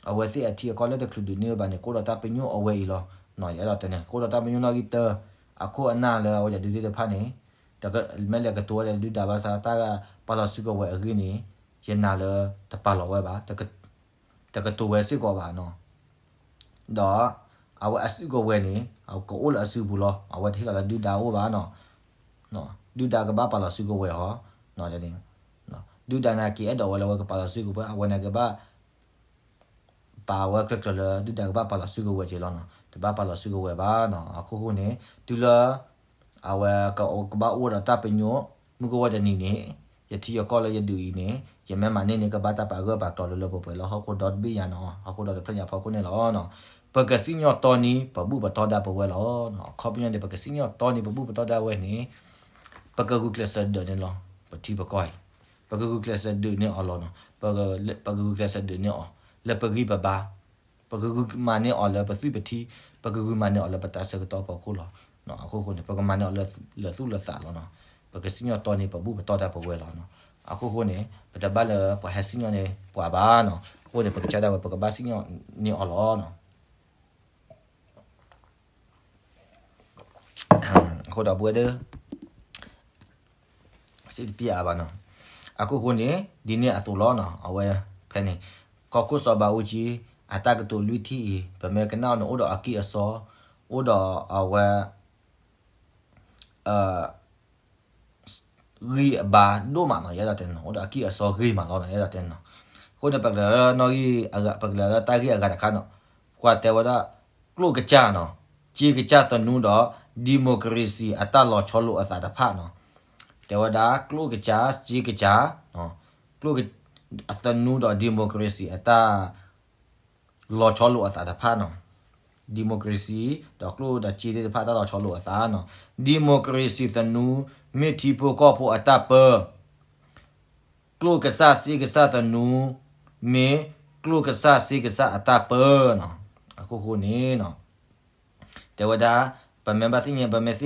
အဝဲသ့ၣ်အထံအကီၢ်လၢတချုးဒုးန့ၢ်ဘၣ်န့ၣ် ကအိၣ်ဒီးတၢ်ပညိၣ်အဝဲအံၤလီၤ. ယအဲၣ်ဒိးတဲန့ၣ် ကအိၣ်ဒီးတၢ်ပညိၣ်နီၣ်ဂံၢ်တၢ အခိၣ်အနၢ်လၢအဝဲဒၣ်ဒုးသ့ၣ်တဖၣ်န့ၣ် မ့ၢ်လဲၤကတိၤဝဲဒၣ်ဒုၣ်ဒါဘၣ်ဆၣ် တၢ်ပာ်လီၤစုကဝဲၤအဂ့ၢ်န့ၣ် ယနာ်လၢတပာ်လီၤဝဲဘၣ် တကတိၤဝဲစ့ၢ်ကီးဘၣ်နီၤ. ဒီးအဝဲအစုကဝဲၤန့ၣ် ကအိၣ်လၢအစုပူၤလီၤ. အဝဲတဟ့ၣ်လီၤလၢဒုၣ်ဒါအိၣ်ဘၣ်နီၤ. ဒုၣ်ဒါကဘၣ်ပာ်လီၤစုကဝဲၤအီၤ ဒုၣ်ဒါန့ၣ်က့ၤအဲၣ်ဒိးဝဲလၢအဝဲကပာ်လီၤစုကဝဲၤ အဝဲန့ၣ်ကဘၣ် ပာ်ဝဲကျၢၤကျၢၤလၢဒုၣ်ဒါကဘၣ်ပာ်လီၤစုကဝဲၤက့ၤလီၤနီၤ. တဘၣ်ပာ်လီၤစုကဝဲၤဘၣ်နီၤ. အခိၣ်ဃိန့ၣ် တုၤလၢ အဝဲကဘၣ်အိၣ်ဒီးတၢ်ပညိၣ် မုၢ်ကဝီၤတနံၤန့ၣ် ယထံယကီၢ်လၢယဒုးအံၤန့ၣ် ယမ့ၢ်မၤန့ၢ်န့ၣ် ကဘၣ်တၢ်ပာ်ဂၢၢ်ပာ်ကျၢၤလၢလၢပှဲၤပှဲၤလၢဟီၣ်ခိၣ်ဒီတဘ့ၣ်ညါနီၤ. ဟီၣ်ခိၣ်ဒီတဖျၢၣ်ညါဖီခိၣ်န့ၣ်လီၤ. ပကစံၣ်ညီၣ်တီနံၤ ပဘူၣ်ပတီၢ်ဒၣ်ပဝဲလီၤ. အခီပညီန့ၣ် ပကစံၣ်ညီၣ်တီနံၤ ပဘူၣ်ပတီၢ်ဒၣ်ဝဲန့ၣ် ပကဂုာ်ကျဲးစၢးဒုးန့ၣ်လီၤ. ပထံပကီၢ်အံၤ ပကဂုာ်ကျဲးစၢးဒုးန့ၢ်အီၤလီၤနီၤ. ပကဂုာ်ကျဲးစၢးဒုးန့ၢ်အီၤ လၢပဂံၢ်ပဘါ ပကဂုာ်မၤန့ၢ်အီၤလၢပသွံၣ်ပထံ ပကဂုာ်မၤန့ၢ်အီၤလၢပတၢ်ဆၢကတီၢ်ဖီခိၣ်လီၤ. အခိၣ်ဃိန့ၣ် ပကမၤန့ၢ်အီၤလၢသူၣ်လၢသးလီၤနီၤ. ပကစံၣ်ညီၣ်တီနံၤ ပဘူၣ်ပတီၢ်ဒၣ်ပဝဲလီၤနီၤ. အခိၣ်ဃိန့ၣ် ပတဘၣ်လၢပှၤဟဲစံၣ်ညီၣ်န့ၢ်ပှၤဘၣ်နီၤ. အဃိန့ၣ် ပကစၢ်ဒၣ်ဝဲ ပကဘၣ်စံၣ်ညီၣ်န့ၢ်အီၤလီၤနီၤ. အဃိဒီးပဝဲဒၣ် စံးတပျၢ်အါဘၣ်နီၤ. အခိၣ်ဃိန့ၣ် ဒ်န့ၣ်အသိးလီၤနီၤ. အဝဲဖဲန့ၣ် ကီၢ်ခိၣ်စီၤဘးအူကၠံ အတၢ်ကတိၤလွံၢ်ထံၣ်အံၤ ပမ့ၢ်ကနၣ်အီၤန့ၣ် အိၣ်ဒီးအကံၢ်အစီ အိၣ်ဒီးအဝဲ ဂံၢ်အဘါဒိၣ်မးနီၤ. ယအဲၣ်ဒိးတဲနီၤ အိၣ်ဒီးအကံၢ်အစီဂ့ၤမးလီၤနီၤ. ယအဲၣ်ဒိးတဲနီၤ. အဃိန့ၣ် ပကလဲၤလၢနီၣ်ဂံၢ်အဂၤ ပကလဲၤလၢတၢ်ဂ့ၢ်အဂၤတခါနီၤ. ပှၤတဲဝဲဒၣ် ကျိၣ်ကစၢ်နီၤ စ့ကစၢ်သနူဒီး democracy အတၢ်လီၤဆီလိာ်အသးတဖၣ်နီၤ. တဲဝဲဒၣ် ကျိၣ်ကစၢ် စ့ကစၢ် ကျိၣ်က အသနူဒီး democracy အတၢ် လီၤဆီလိာ်အသးတဖၣ်နီၤ. democracy ဒီးကျိၣ်ဒီးစ့သ့ၣ်တဖၣ်တၢ်လီၤဆီလိာ်အသးနီၤ. democracy သနူ မ့ၢ်ထံဖိကီၢ်ဖိအတၢ်ပၢ ကျိၣ်ကစၢ်စ့ကစၢ်သနူ မ့ၢ်ကျိၣ်ကစၢ်စ့ကစၢ်အတၢ်ပၢနီၤ. အခိၣ်ဃိန့ၣ်နီၤ တဲဝဲဒၣ် ပမ့ၢ်ဘၣ်သ့ၣ်ညါ ပမ့ၢ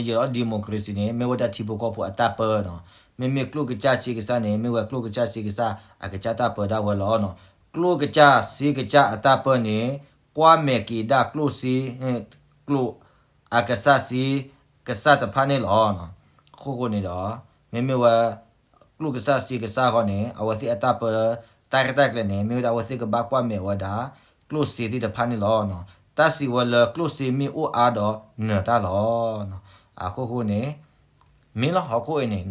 ်ယဲၤလီၤ democracy န့ၣ် မ့ၢ်ဝဲဒၣ်ထံဖိကီၢ်ဖိအတၢ်ပၢနီၤ. မ့မ့ၢ်ကျိၣ်ကစၢ်စ့ကစၢ်န့ၣ် မ့ၢ်ဝဲကျိၣ်ကစၢ်စ့ကစၢ်အကစၢ်တၢ်ပၢဒၣ်ဝဲလီၤနီၤ. ကျိၣ်ကစၢ်စ့ကစၢ်အတၢ်ပၢန့ၣ် ကွၢ်မဲာ်က့ၤဒၣ်ကျိၣ်စ့ ကျိၣ်အကစၢ်စ့ကစၢ်တဖၣ်န့ၣ်လီၤ. အခိၣ်ဃိန့ၣ်ဒီး မ့မ့ၢ်ဝဲ ကျိၣ်ကစၢ်စ့ကစၢ်ဃီန့ၣ် အဝဲသ့ၣ်အတၢ်ပၢ တၢ်ရဲၣ်တၢ်ကျဲၤန့ၣ် မ့ၢ်ဝဲဒၣ်အဝဲသ့ၣ်ကဘၣ်ကွၢ်မဲာ်ဝဲဒၣ် ကျိၣ်စ့သ့ၣ်တဖၣ်န့ၣ်လီၤ. တၢ်စံးဝဲလၢကျိၣ်စ့မ့ၢ်အိၣ်အါဒီးနၢၤတၢ်လီၤ. အခိၣ်ဃိန့ၣ် မ့ၢ်လီၤ ဟီၣ်ခိၣ်အံၤန့ၣ်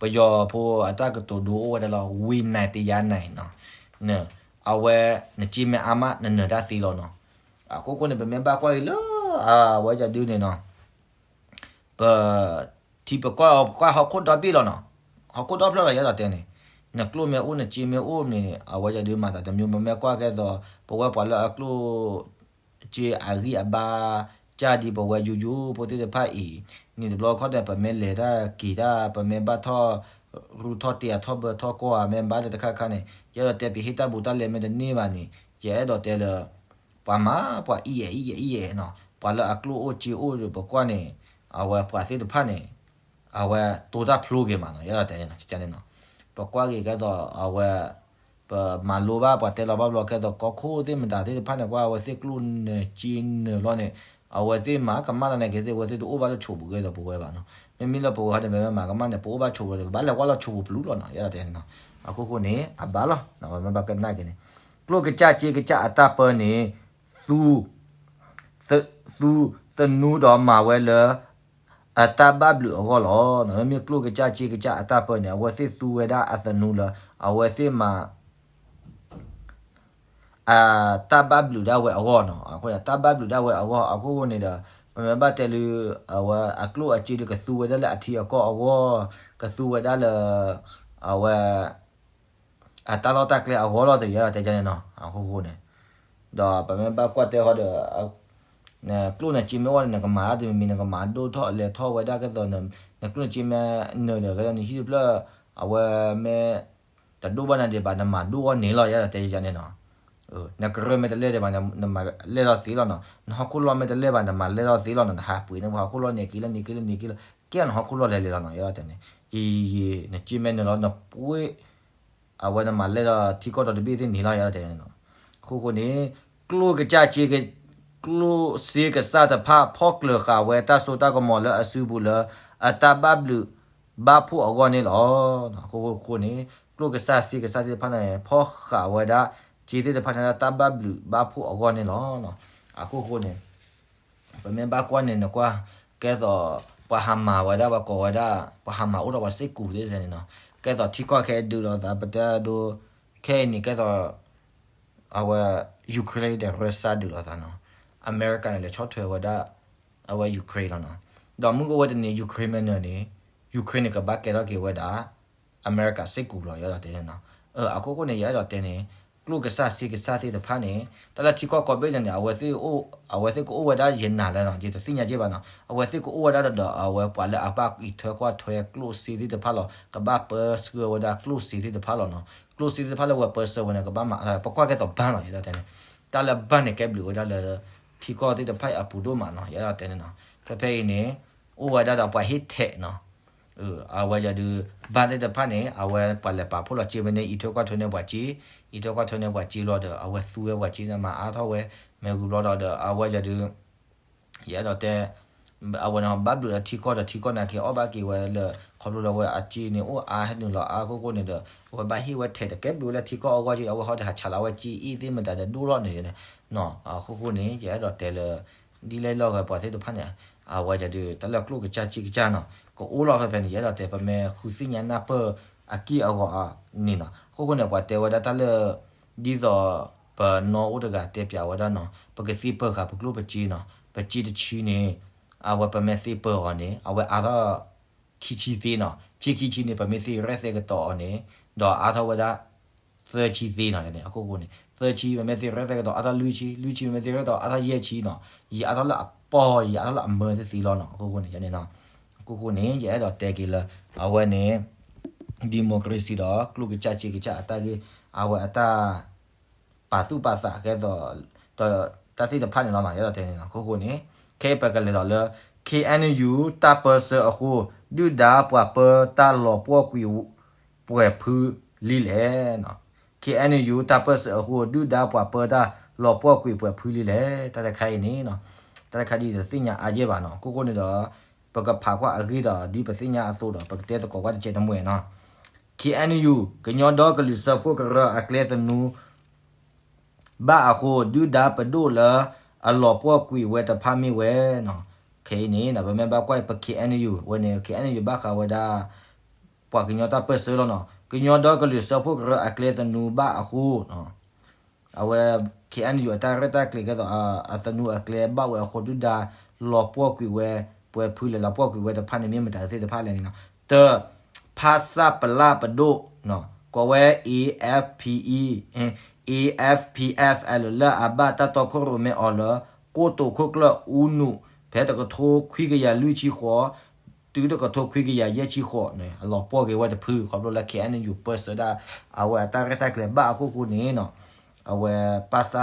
ပယီၤဖိအတၢ်ကတိၤဒိအိၣ်ဝဲဒၣ်လီၤ ဝံၤနၤတယါနၤနီၤ အဝဲ နစ့မ့ၢ်အါမး နနၢၤတၢ်သ့လီၤနီၤ. အခိၣ်ဃိန့ၣ် ပမ့ၢ်ဘၣ်ကွၢ်အံၤလၢ အဝဲဒၣ်ဒုးန့ၣ်နီၤ ပ ထံပကီၢ် ပကွၢ်ဟီၣ်ခိၣ်ဒီဘ့ၣ်လီၤနီၤ. ဟီၣ်ခိၣ်ဒီဖျၢၣ်လီၤ ယအဲၣ်ဒိးတဲန့ၣ် နကျိၣ်မ့ၢ်အိၣ် နစ့မ့ၢ်အိၣ်န့ၣ် အဝဲဒၣ်ဒုးမၤသးတမံၤ ပမ့ၢ်ကွၢ်ကဲသိး ပဝဲပှၤလၢအကျိၣ် စ့အဂံၢ်အဘါ ကၢ်ဒ်ပဝဲယိယိဖိသ့ၣ်တဖၣ်အံၤ န့ၣ်တဘျီခီန့ၣ် ပမ့ၢ်လဲၤတၢ်က့ၤတၢ် ပမ့ၢ်ဘၣ်ထီၣ် ရူၢ်ထီၣ်တ့ၢ်အထီၣ်ဘၢထီၣ်ကီၢ် မ့ၢ်ဘၣ်လၢတခါခါန့ၣ် ယအဲၣ်ဒိးတဲပဟ့ၣ်တၢ်ဘူးတၢ်လဲမ့ၢ်တန့ၢ်ဘၣ်န့ၣ် ယအဲၣ်ဒိးတဲလၢ ပှၤမၤ ပှၤအံၣ်ယဲၣ်အံၣ်ယဲၣ်အံၣ်ယဲၣ်နီၤ ပှၤလၢအကျိၣ်အိၣ်စ့အိၣ်ပကွၢ်န့ၣ် အဝဲပှၤသ့ၣ်တဖၣ်န့ၣ် အဝဲတိၤတၢ်ဖျိက့ၤမးနီၤ ယအဲၣ်ဒိးတဲန့ၣ်နီၤ န့ၣ် ပကွၢ်က့ၤကဲသိး အဝဲ ပမၤလိဘၣ်ပှၤတဲလီၤဘၣ်ဘျီကဲသိး ကီၢ်ခိၣ်သ့ၣ်မတၤသ့ၣ်တဖၣ်န့ၣ် ကွၢ်အဝဲသ့ၣ်ကျိၣ်နၢၤစ့နၢၤလီၤန့ၣ် အဝဲသ့ၣ်မၤကမၣ်လီၤန့ၣ်က့ၤသ့ၣ် အဝဲသ့ၣ်တအိၣ်ဘၣ်လၢဆိးပူၤကဲသိးပဝဲဘၣ်နီၤ မ့မ့ၢ်လၢပဝဲဟီန့ၣ် ပမ့ၢ်မၤကမၣ်န့ၣ် ပအိၣ်ဘၣ်ဆိးပူၤ ပဘၣ်လဲၤကွၢ်လီၤဆိးပူၤပလူၤလီၤနီၤ ယအဲၣ်ဒိးတဲန့ၣ်နီၤ အခိၣ်ဃိန့ၣ် အဘၣ်လီၤ ပမ့ၢ်ဘၣ်ကနၣ်က့ၤန့ၣ် ကျိၣ်ကစၢ်စ့ကစၢ်အတၢ်ပၢန့ၣ် သူ သူသနူဒီးမၤဝဲလၢ အတၢ်ဘၣ်ဘျုးအဂီၢ်လီၤ. မ့မ့ၢ်ကျိၣ်ကစၢ်စ့ကစၢ်အတၢ်ပၢန့ၣ် အဝဲသ့ၣ်သူဝဲဒၣ်အသနူလၢ အဝဲသ့ၣ်မၤ အတၢ်ဘၣ်ဘျုးဒၣ်ဝဲအဂီၢ်နီၤ, အဃိတၢ်ဘၣ်ဘျုးဒၣ်ဝဲအဂီၢ် အခိၣ်ဃိန့ၣ်ဒီး ပမ့ၢ်ဘၣ်တဲလၢ အဝဲအကျိၣ်အစ့ဒီးကသူဝဲဒၣ်လၢအထံအကီၢ်အဂီၢ်, ကသူဝဲဒၣ်လၢ အဝဲ အတၢ်လီၢ်တၢ်ကျဲအဂီၢ်လီၤ တယဲၢ်ဒီးတဲန့ၣ်နီၤ, အခိၣ်ဃိန့ၣ် ဒီးပမ့ၢ်ဘၣ်ကွၢ်တဲဃီဒီး ကျိၣ်နစ့မ့ၢ်အိၣ်န့ၣ် နကမၤတၢ်တမံၤမံၤ နကမၤဒိၣ်ထီၣ်လဲၤထီၣ်ဝဲဒၣ်ကဲသိး နကျိၣ်နစ့မ့ၢ်နၢၤဒီး ကဲသိးနဟံၣ်တဖျၢၣ် အဝဲမ့ၢ် တဒိၣ်ဘၣ်နၤဒံးဘၣ် နမၤဒိၣ်အီၤန့ၣ်လီၤ ယဲဒီးတဲယဲန့ၣ်နီၤ, နကရၢမ့ၢ်တလဲၢ်ဒံးဘၣ် နမၤလဲၢ်ထီၣ်သ့လီၤနီၤ, နဟီၣ်ခိၣ်လီၢ်မ့ၢ်တလဲၢ်ဘၣ် နမၤလဲၢ်ထီၣ်သ့လီၤနီၤ, နဟးပှ့ၤန့ၣ်ပှၤဟီၣ်ခိၣ်လီၢ်န့ၣ် က့ၤလၢန့ၣ်က့ၤလၢန့ၣ်က့ၤလၢ ကဲနဟီၣ်ခိၣ်လီၢ်လဲၤလဲၤလီၤနီၤ, ယဲဒီးတဲန့ၣ် ယံာ်ယံာ် နစ့မ့ၢ်နၢၤလီၤ နပှ့ၤ အဝဲနမၤလဲၢ်ထီၣ်ထံကီၢ်ဒီတဘ့ၣ်သ့ၣ်န့ၣ်လီၤ ယဲဒီးတဲန့ၣ်နီၤ, အခိၣ်ဃိန့ၣ် ကျိၣ်ကစၢ်စ့ ကျိၣ်စ့ကစၢ်တဖၣ် ဖီၣ်ကျၢၤဃာ်ဝဲတၢ်စိတၢ်ကမီၤလၢအစုပူၤလၢ အတၢ်ဘၣ်ဘျုးဘၣ်ဖှိၣ်အဂီၢ်န့ၣ်လီၤ. အခိၣ်ဃိန့ၣ် ကျိၣ်ကစၢ်စ့ကစၢ်သ့ၣ်တဖၣ်န့ၣ် ဖီၣ်ဃာ်ဝဲဒၣ် စ့သ့ၣ်တဖၣ်န့ၣ် တၢ်ဘၣ်ဘျုးဘၣ်ဖှိၣ်အဂီၢ်န့ၣ်လီၤ. အခိၣ်ဃိန့ၣ် ပမ့ၢ်ဘၣ်ကွၢ်န့ၣ် နကွၢ် ကဲသိး ပှၤဟးမၤဝဲဒၣ် ပှၤကိးဝဲဒၣ် ပှၤဟးမၤအိၣ်ဒီးပှၤစ့ၢ်ကီးသ့ၣ်န့ၣ်နီၤ, ကဲသိးထံကီၢ်ခဲအံၤဒုးလိာ်သး ပတဲဒိ ခဲအံၤန့ၣ် ကဲသိး အဝဲ Ukraine ဒီး Russia ဒုးလိာ်သးနီၤ, အမဲရကၤန့ၣ် လဲၤဆီၣ်ထွဲဝဲဒၣ် အဝဲ Ukraine လီၤနီၤ, ဒီးမုၢ်ကအိၣ်ဝဲတနံၤ Ukraine မ့ၢ်နၢၤန့ၣ် Ukraine န့ၣ် ကဘၣ်ကဲထီၣ်က့ၤဝဲဒၣ် အမဲရကၤစ့ၢ်ကီးလီၤ ယအဲၣ်ဒိးတဲန့ၣ်နီၤ, အခိၣ်ဃိန့ၣ် ယအဲၣ်ဒိးတဲန့ၣ် ကျိၣ်ကစၢ်စ့ကစၢ်သ့ၣ်တဖၣ်န့ၣ် တၢ်လၢထံကီၢ်ကိးဘ့ၣ်န့ၣ် အဝဲသ့ၣ်ကအိၣ်ဝဲဒၣ်ယနၤလၢနီၤ, ယတသ့ၣ်ညါက့ဘၣ်နီၤ, အဝဲသ့ၣ်ကအိၣ်ဝဲဒၣ်ဒီး အဝဲပှၤလၢအဘၣ်အံးထွဲကွၢ်ထွဲကျိၣ်စ့သ့ၣ်တဖၣ်လီၤ, ကဘၣ်ပၢဆှၢဝဲဒၣ်ကျိၣ်စ့သ့ၣ်တဖၣ်လီၤနီၤ, ကျိၣ်စ့သ့ၣ်တဖၣ်လၢဝဲပၢဆှၢဝဲန့ၣ် ကဘၣ်မၤ ပကွၢ်ကဲသိး bank လီၤ ယအဲၣ်ဒိးတဲန့ၣ်, တၢ်လၢ bank န့ၣ် ကဲဘျုးဝဲဒၣ်လၢ ထံကီၢ်သ့ၣ်တဖၣ်အံၤအပူၤဒိၣ်မးနီၤ, ယအဲၣ်ဒိးတဲန့ၣ်နီၤ, ဖဲဖဲအံၤန့ၣ် အိၣ်ဝဲဒၣ်ဒီးပှၤဟ့ၣ်ထဲးနီၤ အဝဲယၤဒုး bank သ့ၣ်တဖၣ်န့ၣ် အဝဲပှၤလဲၤပာ်ဖှိၣ်လီၤစ့ဝဲန့ၣ် အံးထွဲကွၢ်ထွဲန့ၢ်ပှၤစ့, အံးထွဲကွၢ်ထွဲန့ၢ်ပှၤစ့လီၤဒီး အဝဲသူဝဲပှၤစ့န့ၣ် မၤအါထီၣ်ဝဲ, မ့ၢ်ဂုၤဘျီဒီး အဝဲယၤဒုး ယအဲၣ်ဒိးတဲ အဝဲန့ၣ် ဘၣ်ဘျုးလၢထံကီၢ်ဒီးထံကီၢ်န့ၣ် က့ၤအီၣ်ဘၣ်က့ၤဝဲလၢ ခီဖျိလၢအဝဲအစ့န့ၣ် အိၣ်အါဟဲနုာ်လီၤအါအခိၣ်ဃိန့ၣ်ဒီး အဝဲဘၣ်ဟ့ၣ်ဝဲထဲးဒီးကဲဘျုးလၢထံကီၢ်အဂီၢ်က့ အဝဲဟီဒီးဟးဆးလီၤဝဲစ့အ့ၣ်သ့ၣ်မတၤဒီးဒိၣ်ထီၣ်န့ၣ် အခိၣ်ဃိန့ၣ် ယအဲၣ်ဒိးတဲလၢ ဒ်လဲၣ်လီၢ်ဂၤပှၤသ့ၣ်တဖၣ်န့ၣ် အဝဲယၤဒုး တၢ်လၢကျိၣ်ကစၢ်စ့ကစၢ်နီၤ ကအိၣ်လီၤဖဲဖဲန့ၣ် ယအဲၣ်ဒိးတဲ ပမ့ၢ်ဃုသ့ၣ်ညါနၢ်ပၢၢ်အက့ၢ်အဂီၤန့ၣ်နီၤ အခိၣ်ဃိန့ၣ် ပှၤတဲဝဲဒၣ်တၢ်လၢ ဒ်သိး ပနီၢ်အိၣ်တဂၤတဲပျးဝဲဒၣ်နီၤ ပကသ့ပၢၤဃာ်ပကျိၣ်ပစ့နီၤ ပစ့တဆံန့ၣ် အဝဲပမ့ၢ်သ့ပၢၤအီၤန့ၣ် အဝဲအါထီၣ် ခံဆံသ့နီၤ ဆံခံဆံန့ၣ် ပမ့ၢ်သ့ရဲၣ်သဲကတီၤအီၤန့ၣ် ဒီးအါထီၣ်ဝဲဒၣ် သၢဆံသ့နီၤ အခိၣ်ဃိန့ၣ် သၢဆံ ပမ့ၢ်သ့ရဲၣ်သဲကတီၤအါထီၣ်လွံၢ်ဆံ လွံၢ်ဆံ ပမ့ၢ်သ့ရဲၣ်သဲကတီၤအါထီၣ်ယဲၢ်ဆံနီၤ ယအါထီၣ်လၢအပီၢ် ယအါထီၣ်လၢအမၢသ့သ့လီၤနီၤ အခိၣ်ဃိန့ၣ် ယန့ၣ်နီၤ အခိၣ်ဃိန့ၣ် ယအဲၣ်ဒိးတဲက့ၤလၢ အဝဲန့ၣ် democracy ဒီး ကျိၣ်ကစၢ်စ့ကစၢ်အတၢ်ဂ့ၢ် အဝဲအတၢ် ပာ်သူၣ်ပာ်သးကဲသိး တၢ်သ့ၣ်တဖၣ်န့ၣ်လီၤနီၤ ယအဲၣ်ဒိးတဲန့ၣ်နီၤ အခိၣ်ဃိန့ၣ် ခဲအံၤပကလဲၤဒီးလၢ K N U တၢ်ပၢဆှၢအဃိ ဒုၣ်ဒါပှၤပၢတၢ်လီၤပှီၢ်ကွံာ်ပှဲၤဖုလံလဲၣ်နီၤ K N U တၢ်ပၢဆှၢအဃိ ဒုၣ်ဒါပှၤပၢတၢ်လီၤပှီၢ်ကွံာ်ပှဲၤဖုလံလဲၣ် တၢ်တခါအံၤန့ၣ်နီၤ တၢ်တခါဒ်တသ့ၣ်ညါအါယဲၢ်ဘၣ်နီၤ အခိၣ်ဃိန့ၣ်ဒီး ပကဖးကွၢ်အဂ့ၢ်ဒီး ဒ်ပသ့ၣ်ညါအသိးဒီး ပကတဲသကိးကွၢ်တကဲးတမှဲၤနီၤ K N U ကညီဒီကလုာ်စၢဖှိၣ်ကရၢအကျဲသနူ ဘၣ်အဃိ ဒုၣ်ဒါပဒိၣ်လၢအလီၤပှီၢ်ကွံာ်ဝဲတဖၣ်မ့ၢ်ဝဲနီၤ ခဲအံၤန့ၣ် ပမ့ၢ်ဘၣ်ကွၢ်ပ K N U ဝဲန့ၣ် K N U ဘၣ်ဃးဝဲဒၣ် ပှၤကညီတၢ်ပၢဆှၢလီၤနီၤ ကညီဒီကလုာ်စၢဖှိၣ်ကရၢအကျဲသနူဘၣ်အဃိ အဝဲ K N U အတၢ်ရဲၣ်တၢ်ကျဲၤကဲသိး အသနူအကျဲဘၣ်ဝဲအဃိ ဒုၣ်ဒါလီၤပှီၢ်ကွံာ်ဝဲ ပှဲၤဖုလဲၣ် လီၤပှီၢ်ကွံာ်ဝဲတဖၣ်န့ၣ် မ့ၢ်မတၤသ့ၣ်တဖၣ်လဲၣ်န့ၣ်နီၤ တၢ ဖဆပလပဒိၣ် ကိးဝဲ A F P E A F P F L လၢအဘၣ်တၢ်တီခိၣ်ရိၣ်မဲအီၤလၢ ကိတိာ်ခိၣ်ကျၢၢ်အူနုာ် ဖဲတကထိခွံကယၤလွံၢ်ဆံဃိး တုၤတကထိခွံကယၤယဲၢ်ဆံဃိးန့ၣ် အလီၤပှီၢ်က့ၤဝဲတဖု ခီဖျိလၢ K N U ပၢဆှၢဒၣ် အဝဲအတၢ်ရဲၣ်တၢ်ကျဲၤဘၣ်အခိၣ်ဃိန့ၣ်နီၤ အဝဲ ပဆ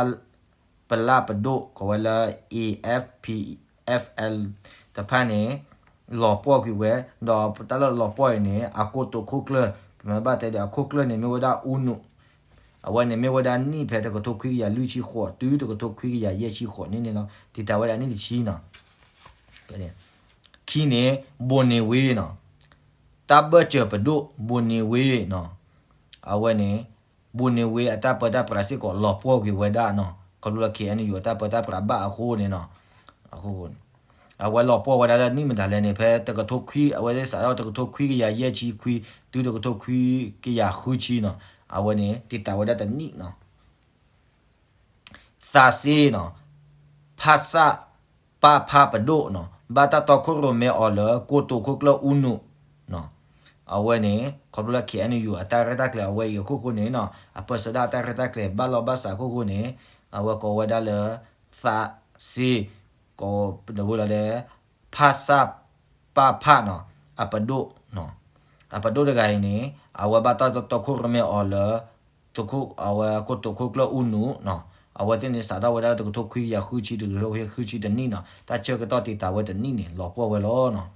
ပလပဒိၣ် ကိးဝဲလၢ A F P F L တဖၣ်န့ၣ် လီၤပှီၢ်ကွံာ်ဝဲ ဒီးတၢ်လၢလီၤပှီၢ်အံၤန့ၣ် အကိတိာ်ခိၣ်ကျၢၢ် ပမ့ၢ်ဘၣ်တဲဒီးအခိၣ်ကျၢၢ်န့ၣ် မ့ၢ်ဝဲဒၣ်အူနုာ် အဝဲန့ၣ်မ့ၢ်ဝဲဒၣ်နံၣ်ဖဲတကထိခွံကယၤလွံၢ်ဆံဃိး တုၤတကထိခွံကယၤယဲၢ်ဆံဃိးန့ၣ်န့ၣ်လီၤ တံာ်တာ်ဝဲဒၣ်နံၣ်တဆံနီၤ ခံန့ၣ် ဘိၣ်န့ၣ်ဝ့နီၤ တၢ်ဘၢၣ်စၢၤပဒိၣ် ဘိၣ်န့ၣ်ဝ့နီၤ အဝဲန့ၣ် ဘိၣ်န့ၣ်ဝ့အတၢ်ပၢတၢ်ပြးစ့ၢ်ကီး လီၤပှီၢ်ကွံာ်ဝဲဒၣ်နီၤ ခီဖျိလၢ K N U အတၢ်ပၢတၢ်ပြးဘၣ်အဃိန့ၣ်နီၤ အဃိန့ၣ် အဝဲလီၤပှီၢ်ဝဲဒၣ်လၢနံၣ်မတၤလဲၣ်န့ၣ် ဖဲတကထိခွံ အဝဲသ့ၣ်စးထီၣ်တကထိခွံကယၤယဲၢ်ဆံခွံ တုၤတကထိခွံကယၤဃုဆံနီၤ အဝဲန့ၣ် တံာ်တာ်ဝဲဒၣ်တနံၣ်နီၤ သးစ့နီၤ ဖဆပဖ ပဒိၣ်နီၤ ဘၣ်တၢ်တီခိၣ်ရိၣ်မဲအီၤလၢ ကိတိာ်ခိၣ်ကျၢၢ်အူနူး အဝဲန့ၣ် ခီဖျိလၢ KNU အတၢ်ရဲၣ်တၢ်ကျဲၤအဝဲအံၤအခိၣ်ဃိန့ၣ်နီၤ အပၢၢ်ဆၢဒၣ်တၢ်ရဲၣ်တၢ်ကျဲၤဘၣ်လီၢ်ဘၣ်စးအခိၣ်ဃိန့ၣ် အဝဲကိးဝဲဒၣ်လၢ သးစ့ ကိးဝဲဒၣ်လၢ ဖဆပဖနီၤ အပဒိၣ် အပဒိၣ်တဂၤအံၤန့ၣ် အဝဲဘၣ်တၢ်တီခိၣ်ရိၣ်မဲအီၤလၢ အဝဲကိတိာ်ခိၣ်ကျၢၢ်အူနူးနီၤ အဝဲသ့ၣ်န့ၣ် စးထီၣ်ဝဲဒၣ်လၢတကထိခွံကယၤဃုဆံ တကထိခွံကယၤဃုဆံတနံၣ်နီၤ တၢ်ဆၢကတီၢ်တံာ်တာ်ဝဲတနံၣ်န့ၣ် လီၤပှီၢ်ဝဲလီၤနီၤ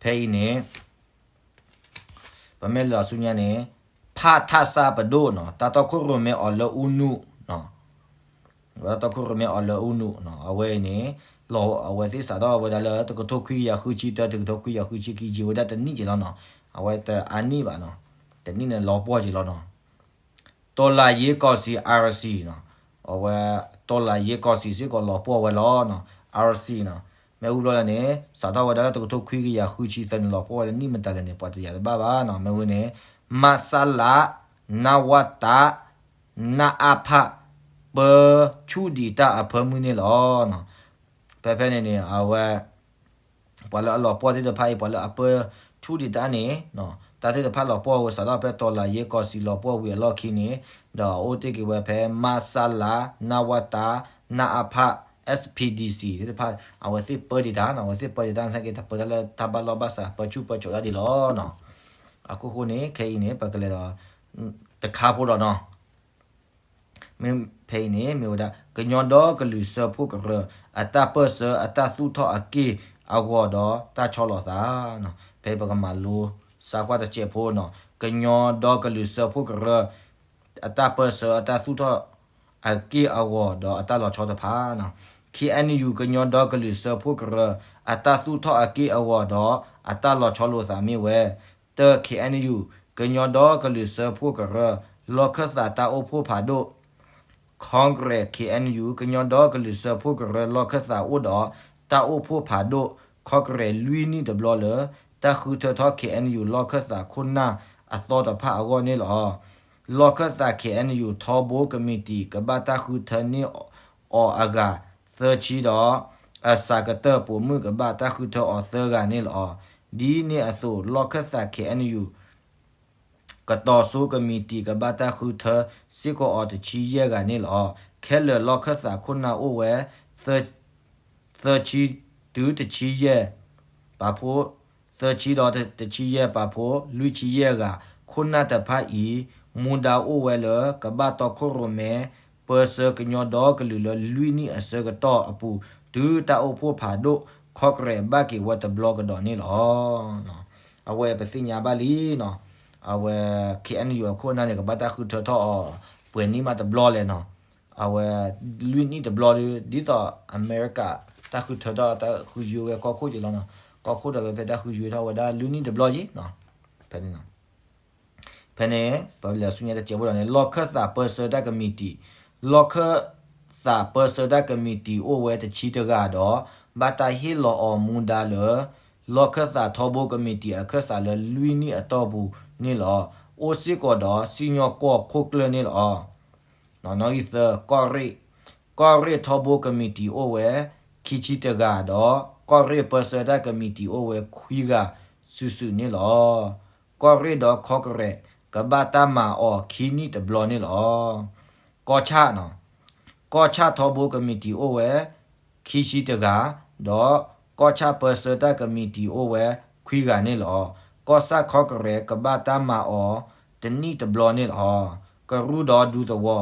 ဖဲအံၤန့ၣ် ပမ့ၢ်လဲၤလီၤဆူညါန့ၣ် ဖထဆ ပဒိၣ်နီၤ တၢ်တီခိၣ်ရိၣ်မဲအီၤလၢအူနူး တၢ်တီခိၣ်ရိၣ်မဲအီၤလၢအူနူးနီၤ အဝဲအံၤန့ၣ် လီၤအဝဲသ့ၣ်စးထီၣ်ဝဲဒၣ်လၢတကထိခွံကယၤဃုဆံတၢ တကထိခွံကယၤဃုဆံခံ ယံာ်ဝဲဒၣ်တနံၣ်က့ၤလီၤနီၤ အဝဲတအါနံၣ်ဘၣ်နီၤ တနံၣ်န့ၣ်လီၤပှီၢ်က့ၤလီၤနီၤ တော်လှန်ရေးကောင်စီ RC နီၤ အဝဲ တော်လှန်ရေးကောင်စီ စ့ၢ်ကီးလီၤပှီၢ်ဝဲလီၤနီၤ RC နီၤ မ့ၢ်ဝံၤဘျီလၢန့ၣ် စးထီၣ်ဝဲဒၣ်လၢတကထိခွံကယၤဃုဆံသၢန့ၣ် လီၤပှီၢ်ဝဲလၢနံၣ်မတၤလဲၣ်န့ၣ် ပှၤတယာ်တဘၣ်ဘၣ်နီၤ မ့ၢ်ဝံၤန့ၣ် မဆလ နဝတ နအဖ ပၢဆူၣ်ဒံးတၢ်အဖၢမုၢ်န့ၣ်လီၤ ဖဲဖဲန့ၣ်န့ၣ် အဝဲ ပှၤလၢအလီၤပှီၢ်သ့ၣ်တဖၣ်အံၤ ပှၤလၢအပၢဆူၣ်ဒံးတၢ်န့ၣ် တၢ်သ့ၣ်တဖၣ်လီၤပှီၢ်ဝဲ စးထီၣ်ဖဲ တော်လှန်ရေးကောင်စီ လီၤပှီၢ်ဝံၤအလီၢ်ခံန့ၣ် ဒီးအိၣ်တ့ၢ်က့ၤဝဲဖဲ မဆလ နဝတ နအဖ SPDC သ့ၣ်တဖၣ် အဝဲသ့ၣ်ပၢဒံးတၢ်နီၤ အဝဲသ့ၣ်ပၢဒံးတၢ်န့ၣ်က့ၤ တၢ်ပၢတၢ်လၢတၢ်ဘၣ်လီၢ်ဘၣ်စး ပၢဆူၣ်ပၢစိးတၢ်ဒံးလီၤ အခိၣ်ဃိန့ၣ် ခဲအံၤန့ၣ် ပကလဲၤဒီး တခါဖိဒီးနီၤ မ့ၢ်ဖဲအံၤန့ၣ် မ့ၢ်ဝဲဒၣ် ကညီဒီကလုာ်စၢဖှိၣ်ကရၢ အတၢ်ပၢၢ်ဆၢအတၢ်သူၣ်ထီၣ်အက့ၢ်အဂီၤဒီးတၢ်ဆီလီၤသးနီၤ ဖဲပကမၤလိစါကွၢ်တစဲးဖိနီၤ ကညီဒီကလုာ်စၢဖှိၣ်ကရၢ အတၢ်ပၢၢ်ဆၢအတၢ်သူၣ်ထီၣ်အက့ၢ်အဂီၤဒီးအတၢ်လီၤဆီတဖၣ်နီၤ KNU ကညီဒီကလုာ်စၢဖှိၣ်ကရၢ အတၢ်သူၣ်ထီၣ်အက့ၢ်အဂီၤဒီးအတၢ်လီၤဆီလိာ်သးမ့ၢ်ဝဲ တၢ KNU ကညီဒီကလုာ်စၢဖှိၣ်ကရၢ လီၢ်ခၢၣ်သးတၢ်အိၣ်ဖှိၣ်ဖးဒိၣ် Congress KNU ကညီဒီကလုာ်စၢဖှိၣ်ကရၢ လီၢ်ခၢၣ်သးအိၣ်ဒီးတၢ်အိၣ်ဖှိၣ်ဖးဒိၣ် Congress လွံၢ်နံၣ်တဘျီလၢ တၢ်ဃုထၢထီၣ် KNU လီၢ်ခၢၣ်သးခိၣ်နၢ်အသီတဖၣ်အဂီၢ်န့ၣ်လီၤ. လီၢ်ခၢၣ်သး KNU ထီဘိကမံးတံာ် ကဘၣ်တၢ်ဃုထၢန့ၢ်အီၤအဂၤသၢဆံဒီး အစှၤကတၢၢ်ပိာ်မုၣ်ကဘၣ်တၢ်ဃုထၢအီၤသၢဂၤန့ၣ်လီၤ. ဒ်န့ၣ်အသိး လီၢ်ခၢၣ်သး KNU ကတီၤစိကမံးတံာ် ကဘၣ်တၢ်ဃုထၢစ့ၢ်ကီးအီၤတဆံယဲၢ်ဂၤန့ၣ်လီၤ. ခဲလၢာ်လီၢ်ခၢၣ်သးခိၣ်နၢ်အိၣ်ဝဲ သၢဆံတုၤတဆံယဲၢ် ပာ်ဖှိၣ် သၢဆံဒီးတဆံယဲၢ် ပာ်ဖှိၣ်လွံၢ်ဆံယဲၢ်ဂၤ ခိၣ်နၢ်တဖၣ်အံၤ မူဒါအိၣ်ဝဲလၢ ကဘၣ်တီခိၣ်ရိၣ်မဲ ပၢဆှၢကညီဒီကလုာ်လၢလွံၢ်နံၣ်အဆၢကတီၢ်အပူၤ တုၤတၢ်အိၣ်ဖှိၣ်ဖးဒိၣ် Congress ဘၣ်က့ၤဝဲတဘျီကဒီးန့ၣ်လီၤ. အဝဲပသ့ၣ်ညါဘၣ်လံနီၤ, အဝဲ KNU အခိၣ်အနၢ်န့ၣ် ကဘၣ်တၢ်ဃုထၢထီၣ်အီၤ ပှဲၤနံၣ်မးတဘျီလဲၣ်နီၤ. အဝဲ လွံၢ်နံၣ်တဘျီဒီး ဒ်သိးအမဲရကၤ တၢ်ဃုထၢထီၣ်တၢ်ဃုယုဝဲကီၢ်ခိၣ်က့ၤလီၤနီၤ. ကီၢ်ခိၣ်ဒီးဖဲတၢ်ဃုယုဝဲထီၣ်ဝဲဒၣ်လွံၢ်နံၣ်တဘျီက့ၤနီၤ. ဖဲန့ၣ် ဖဲန့ၣ် ပလဲၤဆူညါတစဲးဖိဒီးန့ၣ် လီၢ်ခၢၣ်သးပၢဆှၢတၢ်ကမံးတံာ်, လီၢ်ခၢၣ်သးပၢဆှၢတၢ်ကမံးတံာ်အိၣ်ဝဲတဆံတဂၤဒီး ဘၣ်တၢ်ဟ့ၣ်လီၤအီၤမူဒါလၢ လီၢ်ခၢၣ်သးထီဘိကမံးတံာ်အခၢၣ်စးလၢလွံၢ်နံၣ်အတီၢ်ပူၤန့ၣ်လီၤ. အိၣ်စ့ၢ်ကီးဒီးစံၣ်ညီၣ်ကွီၢ်ခိၣ်ကျၢၢ်န့ၣ်လီၤ. နီၣ်ဂံၢ်သၢ ကီၢ်ရ့ၣ်, ကီၢ်ရ့ၣ်ထီဘိကမံးတံာ်အိၣ်ဝဲ ခံဆံတဂၤဒီး ကီၢ်ရ့ၣ်ပၢဆှၢတၢ်ကမံးတံာ်အိၣ်ဝဲခွံဂၤစုာ်စုာ်န့ၣ်လီၤ. ကီၢ်ရ့ၣ်ဒီး Congress ကဘၣ်တၢ်မၤအီၤခံနံၣ်တဘျီန့ၣ်လီၤ. ကီၢ်ဆၣ်နီၤ, ကီၢ်ဆၣ်ထီဘိကမံးတံာ်အိၣ်ဝဲ ခံဆံတဂၤ, ဒီးကီၢ်ဆၣ်ပၢဆှၢတၢ်ကမံးတံာ်အိၣ်ဝဲခွံဂၤန့ၣ်လီၤ. ကီၢ်ဆၣ် Congress ကဘၣ်တၢ်မၤအီၤတနံၣ်တဘျီန့ၣ်လီၤ. ကရူၢ်ဒီးဒူသဝီ,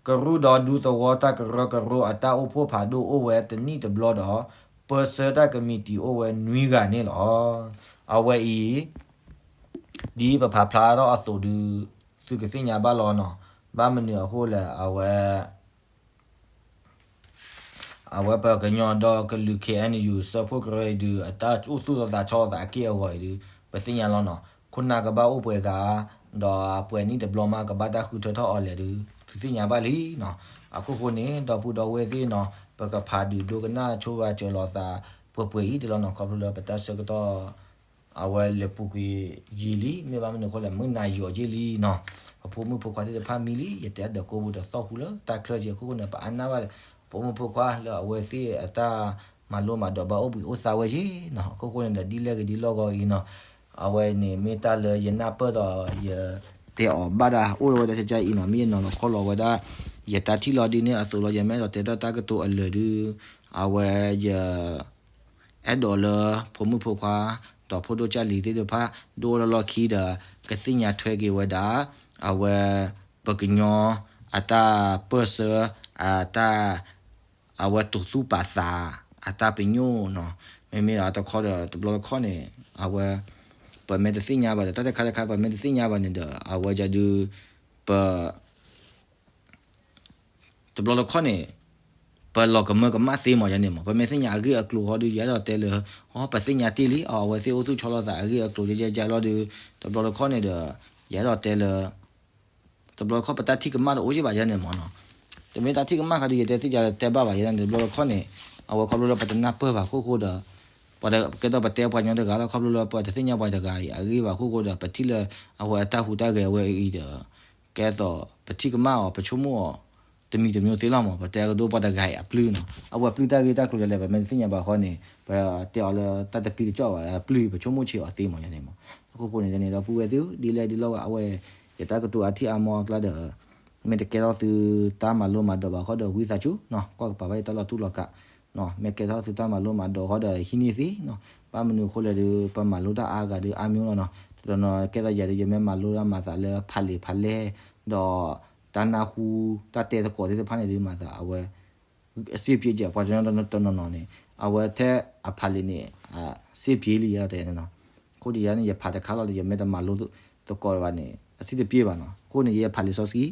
ကရူၢ်ဒီးဒူသဝီတၢ်ကရၢကရိအတၢ်အိၣ်ဖှိၣ်ဖးဒိၣ်အိၣ်ဝဲတနံၣ်တဘျီဒီး ပၢဆှၢတၢ်ကမံးတံာ်အိၣ်ဝဲနွံဂၤန့ၣ်လီၤ. အဝဲအံၤ ဒ်ပဖးဖျါထီၣ်အသိးဒုး သုကသ့ၣ်ညါဘၣ်လီၤနီၤ. ဘၣ်မနုၤအဃိလဲၣ် အဝဲ အဝဲပကညီဒီကလုာ် KNU စၢဖှိၣ်ကရၢအံၤဒုး အတၢ်အိၣ်သူၣ်လီၤသးဆီလီၤသးအက့ၢ်အဂီၤအံၤဒုး ပသ့ၣ်ညါလီၤနီၤ. ခိၣ်နၢ်ကဘၣ်အိၣ်ပှဲၤဂၤ ဒီးပှဲၤနံၣ်တဘျီမး ကဘၣ်တၢ်ဃုထၢထီၣ်အီၤလဲၣ်ဒုး သုသ့ၣ်ညါဘၣ်လံနီၤ. အခိၣ်ဃိန့ၣ် ဒီပုၢ်ဒီဝဲၢ်သ့ၣ်နီၤ ပ ပကဖးဒုးဒိကနၣ်ဆိဘၣ်စၢၤလိာ်သး ပှဲၤပှဲၤအံၤဒ်လီၤနီၤ, ခီဖျိလၢပတၢ်ဆၢကတီၢ် အဝဲလဲၤပူၤကွံာ်ယံာ်လံ, မ့ၢ်ဘၣ်မနုၤအဃိလဲၣ် မုၢ်နၤယိာ်ယံာ်လံနီၤ. ပဖိမုၣ်ဖိခွါသ့ၣ်တဖၣ်မံလံ, ယတဲဒီးကိးပူၤဒီးသီၣ်ဃူလၢတၢ်ချၢက့ၤ, အခိၣ်ဃိန့ၣ် ပအါနၢ်ဘၣ် ပဖိမုၣ်ဖိခွါလၢအဝဲသ့ၣ်အတၢ်မၤလိမၤဒိးဘၣ်အိၣ်ဘှံးအိၣ်သါဝဲယ့ၣ်နီၤ. အခိၣ်ဃိန့ၣ်ဒီး ဒ်လဲၣ်ဂ့ၤဒ်လီၢ်ဂီၤအံၤနီၤ, အဝဲန့ၣ်မ့ၢ်တၢ်လၢယနၢ်ပၢၢ်ဒီးယတဲအီၤဘၣ်ဒၣ် အိၣ်လၢဝဲဒၣ်ဆကၢအံၤနီၤ, မ့ၢ်ယနီၤလီၤခီလီၤဝဲဒၣ် ယတၢ်ထံၣ်လီၤဒ်န့ၣ်အသိးလီၤ, ယမ့ၢ်အဲၣ်ဒိးတဲတၢ်တၢ်ကတိၤအလၢာ်ဒုး အဝဲယ အဲၣ်ဒိးလၢဖိမုၣ်ဖိခွါ ဒီးဖိဒိၣ်ကၢ်လံၤသ့ၣ်တဖၣ် ဒိၣ်လၢလီၢ်ခံဒီး ကသ့ၣ်ညါထွဲက့ၤဝဲဒၣ် အဝဲ ပကညီအတၢ်ပၢၢ်ဆၢ အတၢ် အဝဲတိာ်သူၣ်ပာ်သး အတၢ်ပညိၣ်နီၤ. မ့မ့ၢ်အတခီဒီး တဘျီတခီၣ်န့ၣ် အဝဲ ပမ့ၢ်တသ့ၣ်ညါဘၣ်ဒီး တၢ်တခါတခါ ပမ့ၢ်တသ့ၣ်ညါဘၣ်န့ၣ်ဒီး အဝဲဒုး ပ တဘျီတခီၣ်န့ၣ် ပလီၤကမၢကမၣ်သ့မးယၤန့ၣ်မး, ပမ့ၢ်သ့ၣ်ညါအဂ့ၢ်အကျိၤဟီဒုး ယအဲၣ်ဒိးတဲလၢ အီ ပသ့ၣ်ညါတ့ၢ်လံ အီ အဝဲသ့ၣ်အိၣ်သူၣ်ဆီလီၤသးအဂ့ၢ်အကျိၤယဲယဲလီၤဒုး တဘျီတခီၣ်န့ၣ်ဒီး ယအဲၣ်ဒိးတဲလၢ တဘျီတခီၣ်ပတၢ်ထံၣ်ကမၣ်တအိၣ်ယ့ၢ်ဘၣ်ယၤန့ၣ်မးနီၤ. တမ့ၢ်တၢ်ထံၣ်ကမၣ်ခါဒုး ယတဲသ့ၣ်ယတဲဘၣ်ဘၣ်ယၤန့ၣ် တဘျီတခီၣ်န့ၣ် အဝဲခီဖျိလၢပတနၢ်ပၢၢ်ဘၣ်အခိၣ်ဃိဒီး ပှၤကဲသိးပတဲပှၤကညီတဂၤလီၤ ခီဖျိလၢပတသ့ၣ်ညါပှၤတဂၤအံၤအဂ့ၢ်ဘၣ်အခိၣ်ဃိဒီး ပထံၣ်လၢအဝဲအတၢ်ဟူးတၢ်ဂဲၤဝဲအံၤဒီး ကဲသိးပထံၣ်ကမၣ်အီၤ ပဆိကမိၣ်အီၤ တမံၤတမံၤသ့လီၤမး, ပတဲကဒိပှၤတဂၤအံၤအပျုၢ်နီၤ, အဝဲပျုၢ်တၢ်ဂ့ၢ်တၢ်ကျိၤဒ်လဲၣ် ပမ့ၢ်တသ့ၣ်ညါဘၣ်ဃီန့ၣ် ပတဲအီၤလၢတၢ်တပံတကၠီၣ်ဘၣ် အပျုၢ်ပဆိကမိၣ်ဆံးအီၤသ့မးယၤန့ၣ်မး. အခိၣ်ဃိန့ၣ်န့ၣ်ဒီပုၢ်ဝဲၢ်သ့ၣ်ဧၢ ဒ်လဲၣ်ဒ်လဲၣ်ဂ့ၤ အဝဲ ယတၢ်ကတိၤအထံၣ်အါမးအကျါဒီး မ့ၢ်တကဲထီၣ်သုတၢ်မၤလိမၤဒိးဘၣ်ဃီဒီး ဝံသးစူၤနီၤ ကွၢ်ကပၤဘၣ်ယတၢ်လီၤတူာ်လီၤကာ် မ့ၢ်ကဲထီၣ်သုတၢ်မၤလိမၤဒိးဃီဒီး ဟံးန့ၢ်သ့နီၤ, ဘၣ်မနုၤအဃိလဲၣ်ဒုး ပမၤလိတၢ်အါဂၤဒုး အါမံၤလီၤနီၤ, တနီၤနီၤကဲသိးယၤဒုး ယမ့ၢ်မၤလိတၢ်မၤသးလၢဖးလံာ်ဖးလဲၢ် ဒီး တၢ်နၢ်ဟူ တၢ်တဲသကိးသ့ၣ်တဖၣ်န့ၣ်ဒုး မၤသးအဝဲ အဆင်ပြေကဲ ပှၤကညီတနီၤနီၤန့ၣ် အဝဲထဲအဖးလံာ်န့ၣ် အဆင်ပြေလံယတဲန့ၣ်နီၤ, အဃိဒီးယၤန့ၣ် ယဖးတခါလီၤဒီး ယမ့ၢ်တမၤလိသကိးဘၣ်န့ၣ် အဆင်တပြေဘၣ်နီၤ, အဃိန့ၣ် ယဖးလံာ်စီ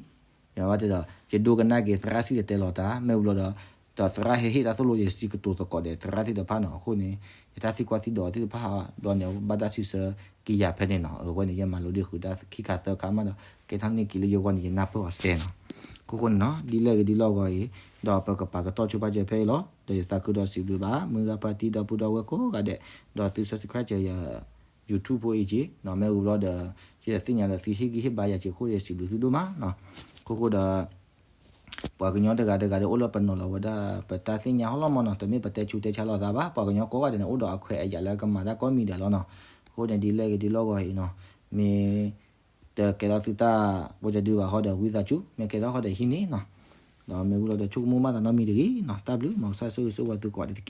ဆှံ ယဘၣ်တဲဒီး ယဒိကနၣ်က့ၤသရၣ်စံၣ်တဲၤတဲလီၤတၢ် မ့ၢ်ဝံၤလီၤဒီး ဒီးသရၣ်ဟဲဟ့ၣ်တၢ်သိၣ်လိယဲ ယစံးကတိၤသကိးဒီးသရၣ်သ့ၣ်တဖၣ်နီၤ, အဃိန့ၣ် ယတၢ်သံကွၢ်သံဒိးသ့ၣ်တဖၣ် ဘျီန့ၣ် ဘၣ်တၢ်စံးဆၢက့ၤယၤဖဲန့ၣ်နီၤ, အဝဲန့ၣ် ယမၤလိဒ်ဃုာ်တၢ်ခံခါသၢခါမးဒီး ကဲထီၣ်န့ၢ်က့ၤလၢယဂီၢ်န့ၣ် ယနၢ်ပၢၢ်အီၤစဲနီၤ, အခိၣ်ဃိန့ၣ်နီၤ ဒ်လဲၣ်ဂ့ၤဒ်လီၢ်ဂီၤအံၤ ဒီးပကပာ်ကတီၢ်ဆိပာ်စၢၤဖဲအံၤလီၤ, ဒီးယသးခုဒီးစံးဘျုးဘၣ် မုၢ်ဂၤပၢ်တံၤဒီပုၢ်ဒီဝဲၢ်ကိးဂၤဒဲး, ဒီးသု subscribe ယၤ YouTube ဖိအံၤက့ၤနီၤ, မ့ၢ်ဝံၤဘျီဒီး ယသ့ၣ်ညါလၢသုဟ့ၣ်ဂံၢ်ဟ့ၣ်ဘါယၤက့ၤအဃိဒီး စံးဘျုးသုဒိၣ်မးနီၤ, အခိၣ်ဃိဒီး ပှၤကညီတဂၤတဂၤဒီးအိၣ်လၢပနီၤလီၤဝဲဒၣ် ပတၢ်သ့ၣ်ညါဟီၣ်လီၢ်မးနီၤ, တမ့ၢ်ပတဲဆူးတဲဆါလိာ်သးဘၣ်, ပှၤကညီကိးဂၤဒဲးန့ၣ် အိၣ်ဒီးအခွဲးအယာ်လၢကမၤတၢ်ကိးမံၤဒဲးလီၤနီၤ, အဃိန့ၣ်ဒ်လဲၣ်ဂ့ၤဒ်လီၢ်ဂီၤအံၤနီၤ, မ့ၢ်တကဲထီၣ်သုတၢ်ဘိၣ်ကဒုဘၣ်ဃီဒီး ဝံသးစူၤ မ့ၢ်ကဲထီၣ်ဃီဒီးဟံးန့ၢ်နီၤ, ဒီးမ့ၢ်ဝံၤလီၤဒီးဆိကမိၣ်မးသးနီတမံၤတဂ့ၤနီၤ, တၢ်ဘျုး မ်ကစၢ်ဆိၣ်ဂ့ၤဆိၣ်ဝါသုကိးဂၤဒဲးတက့ၢ်.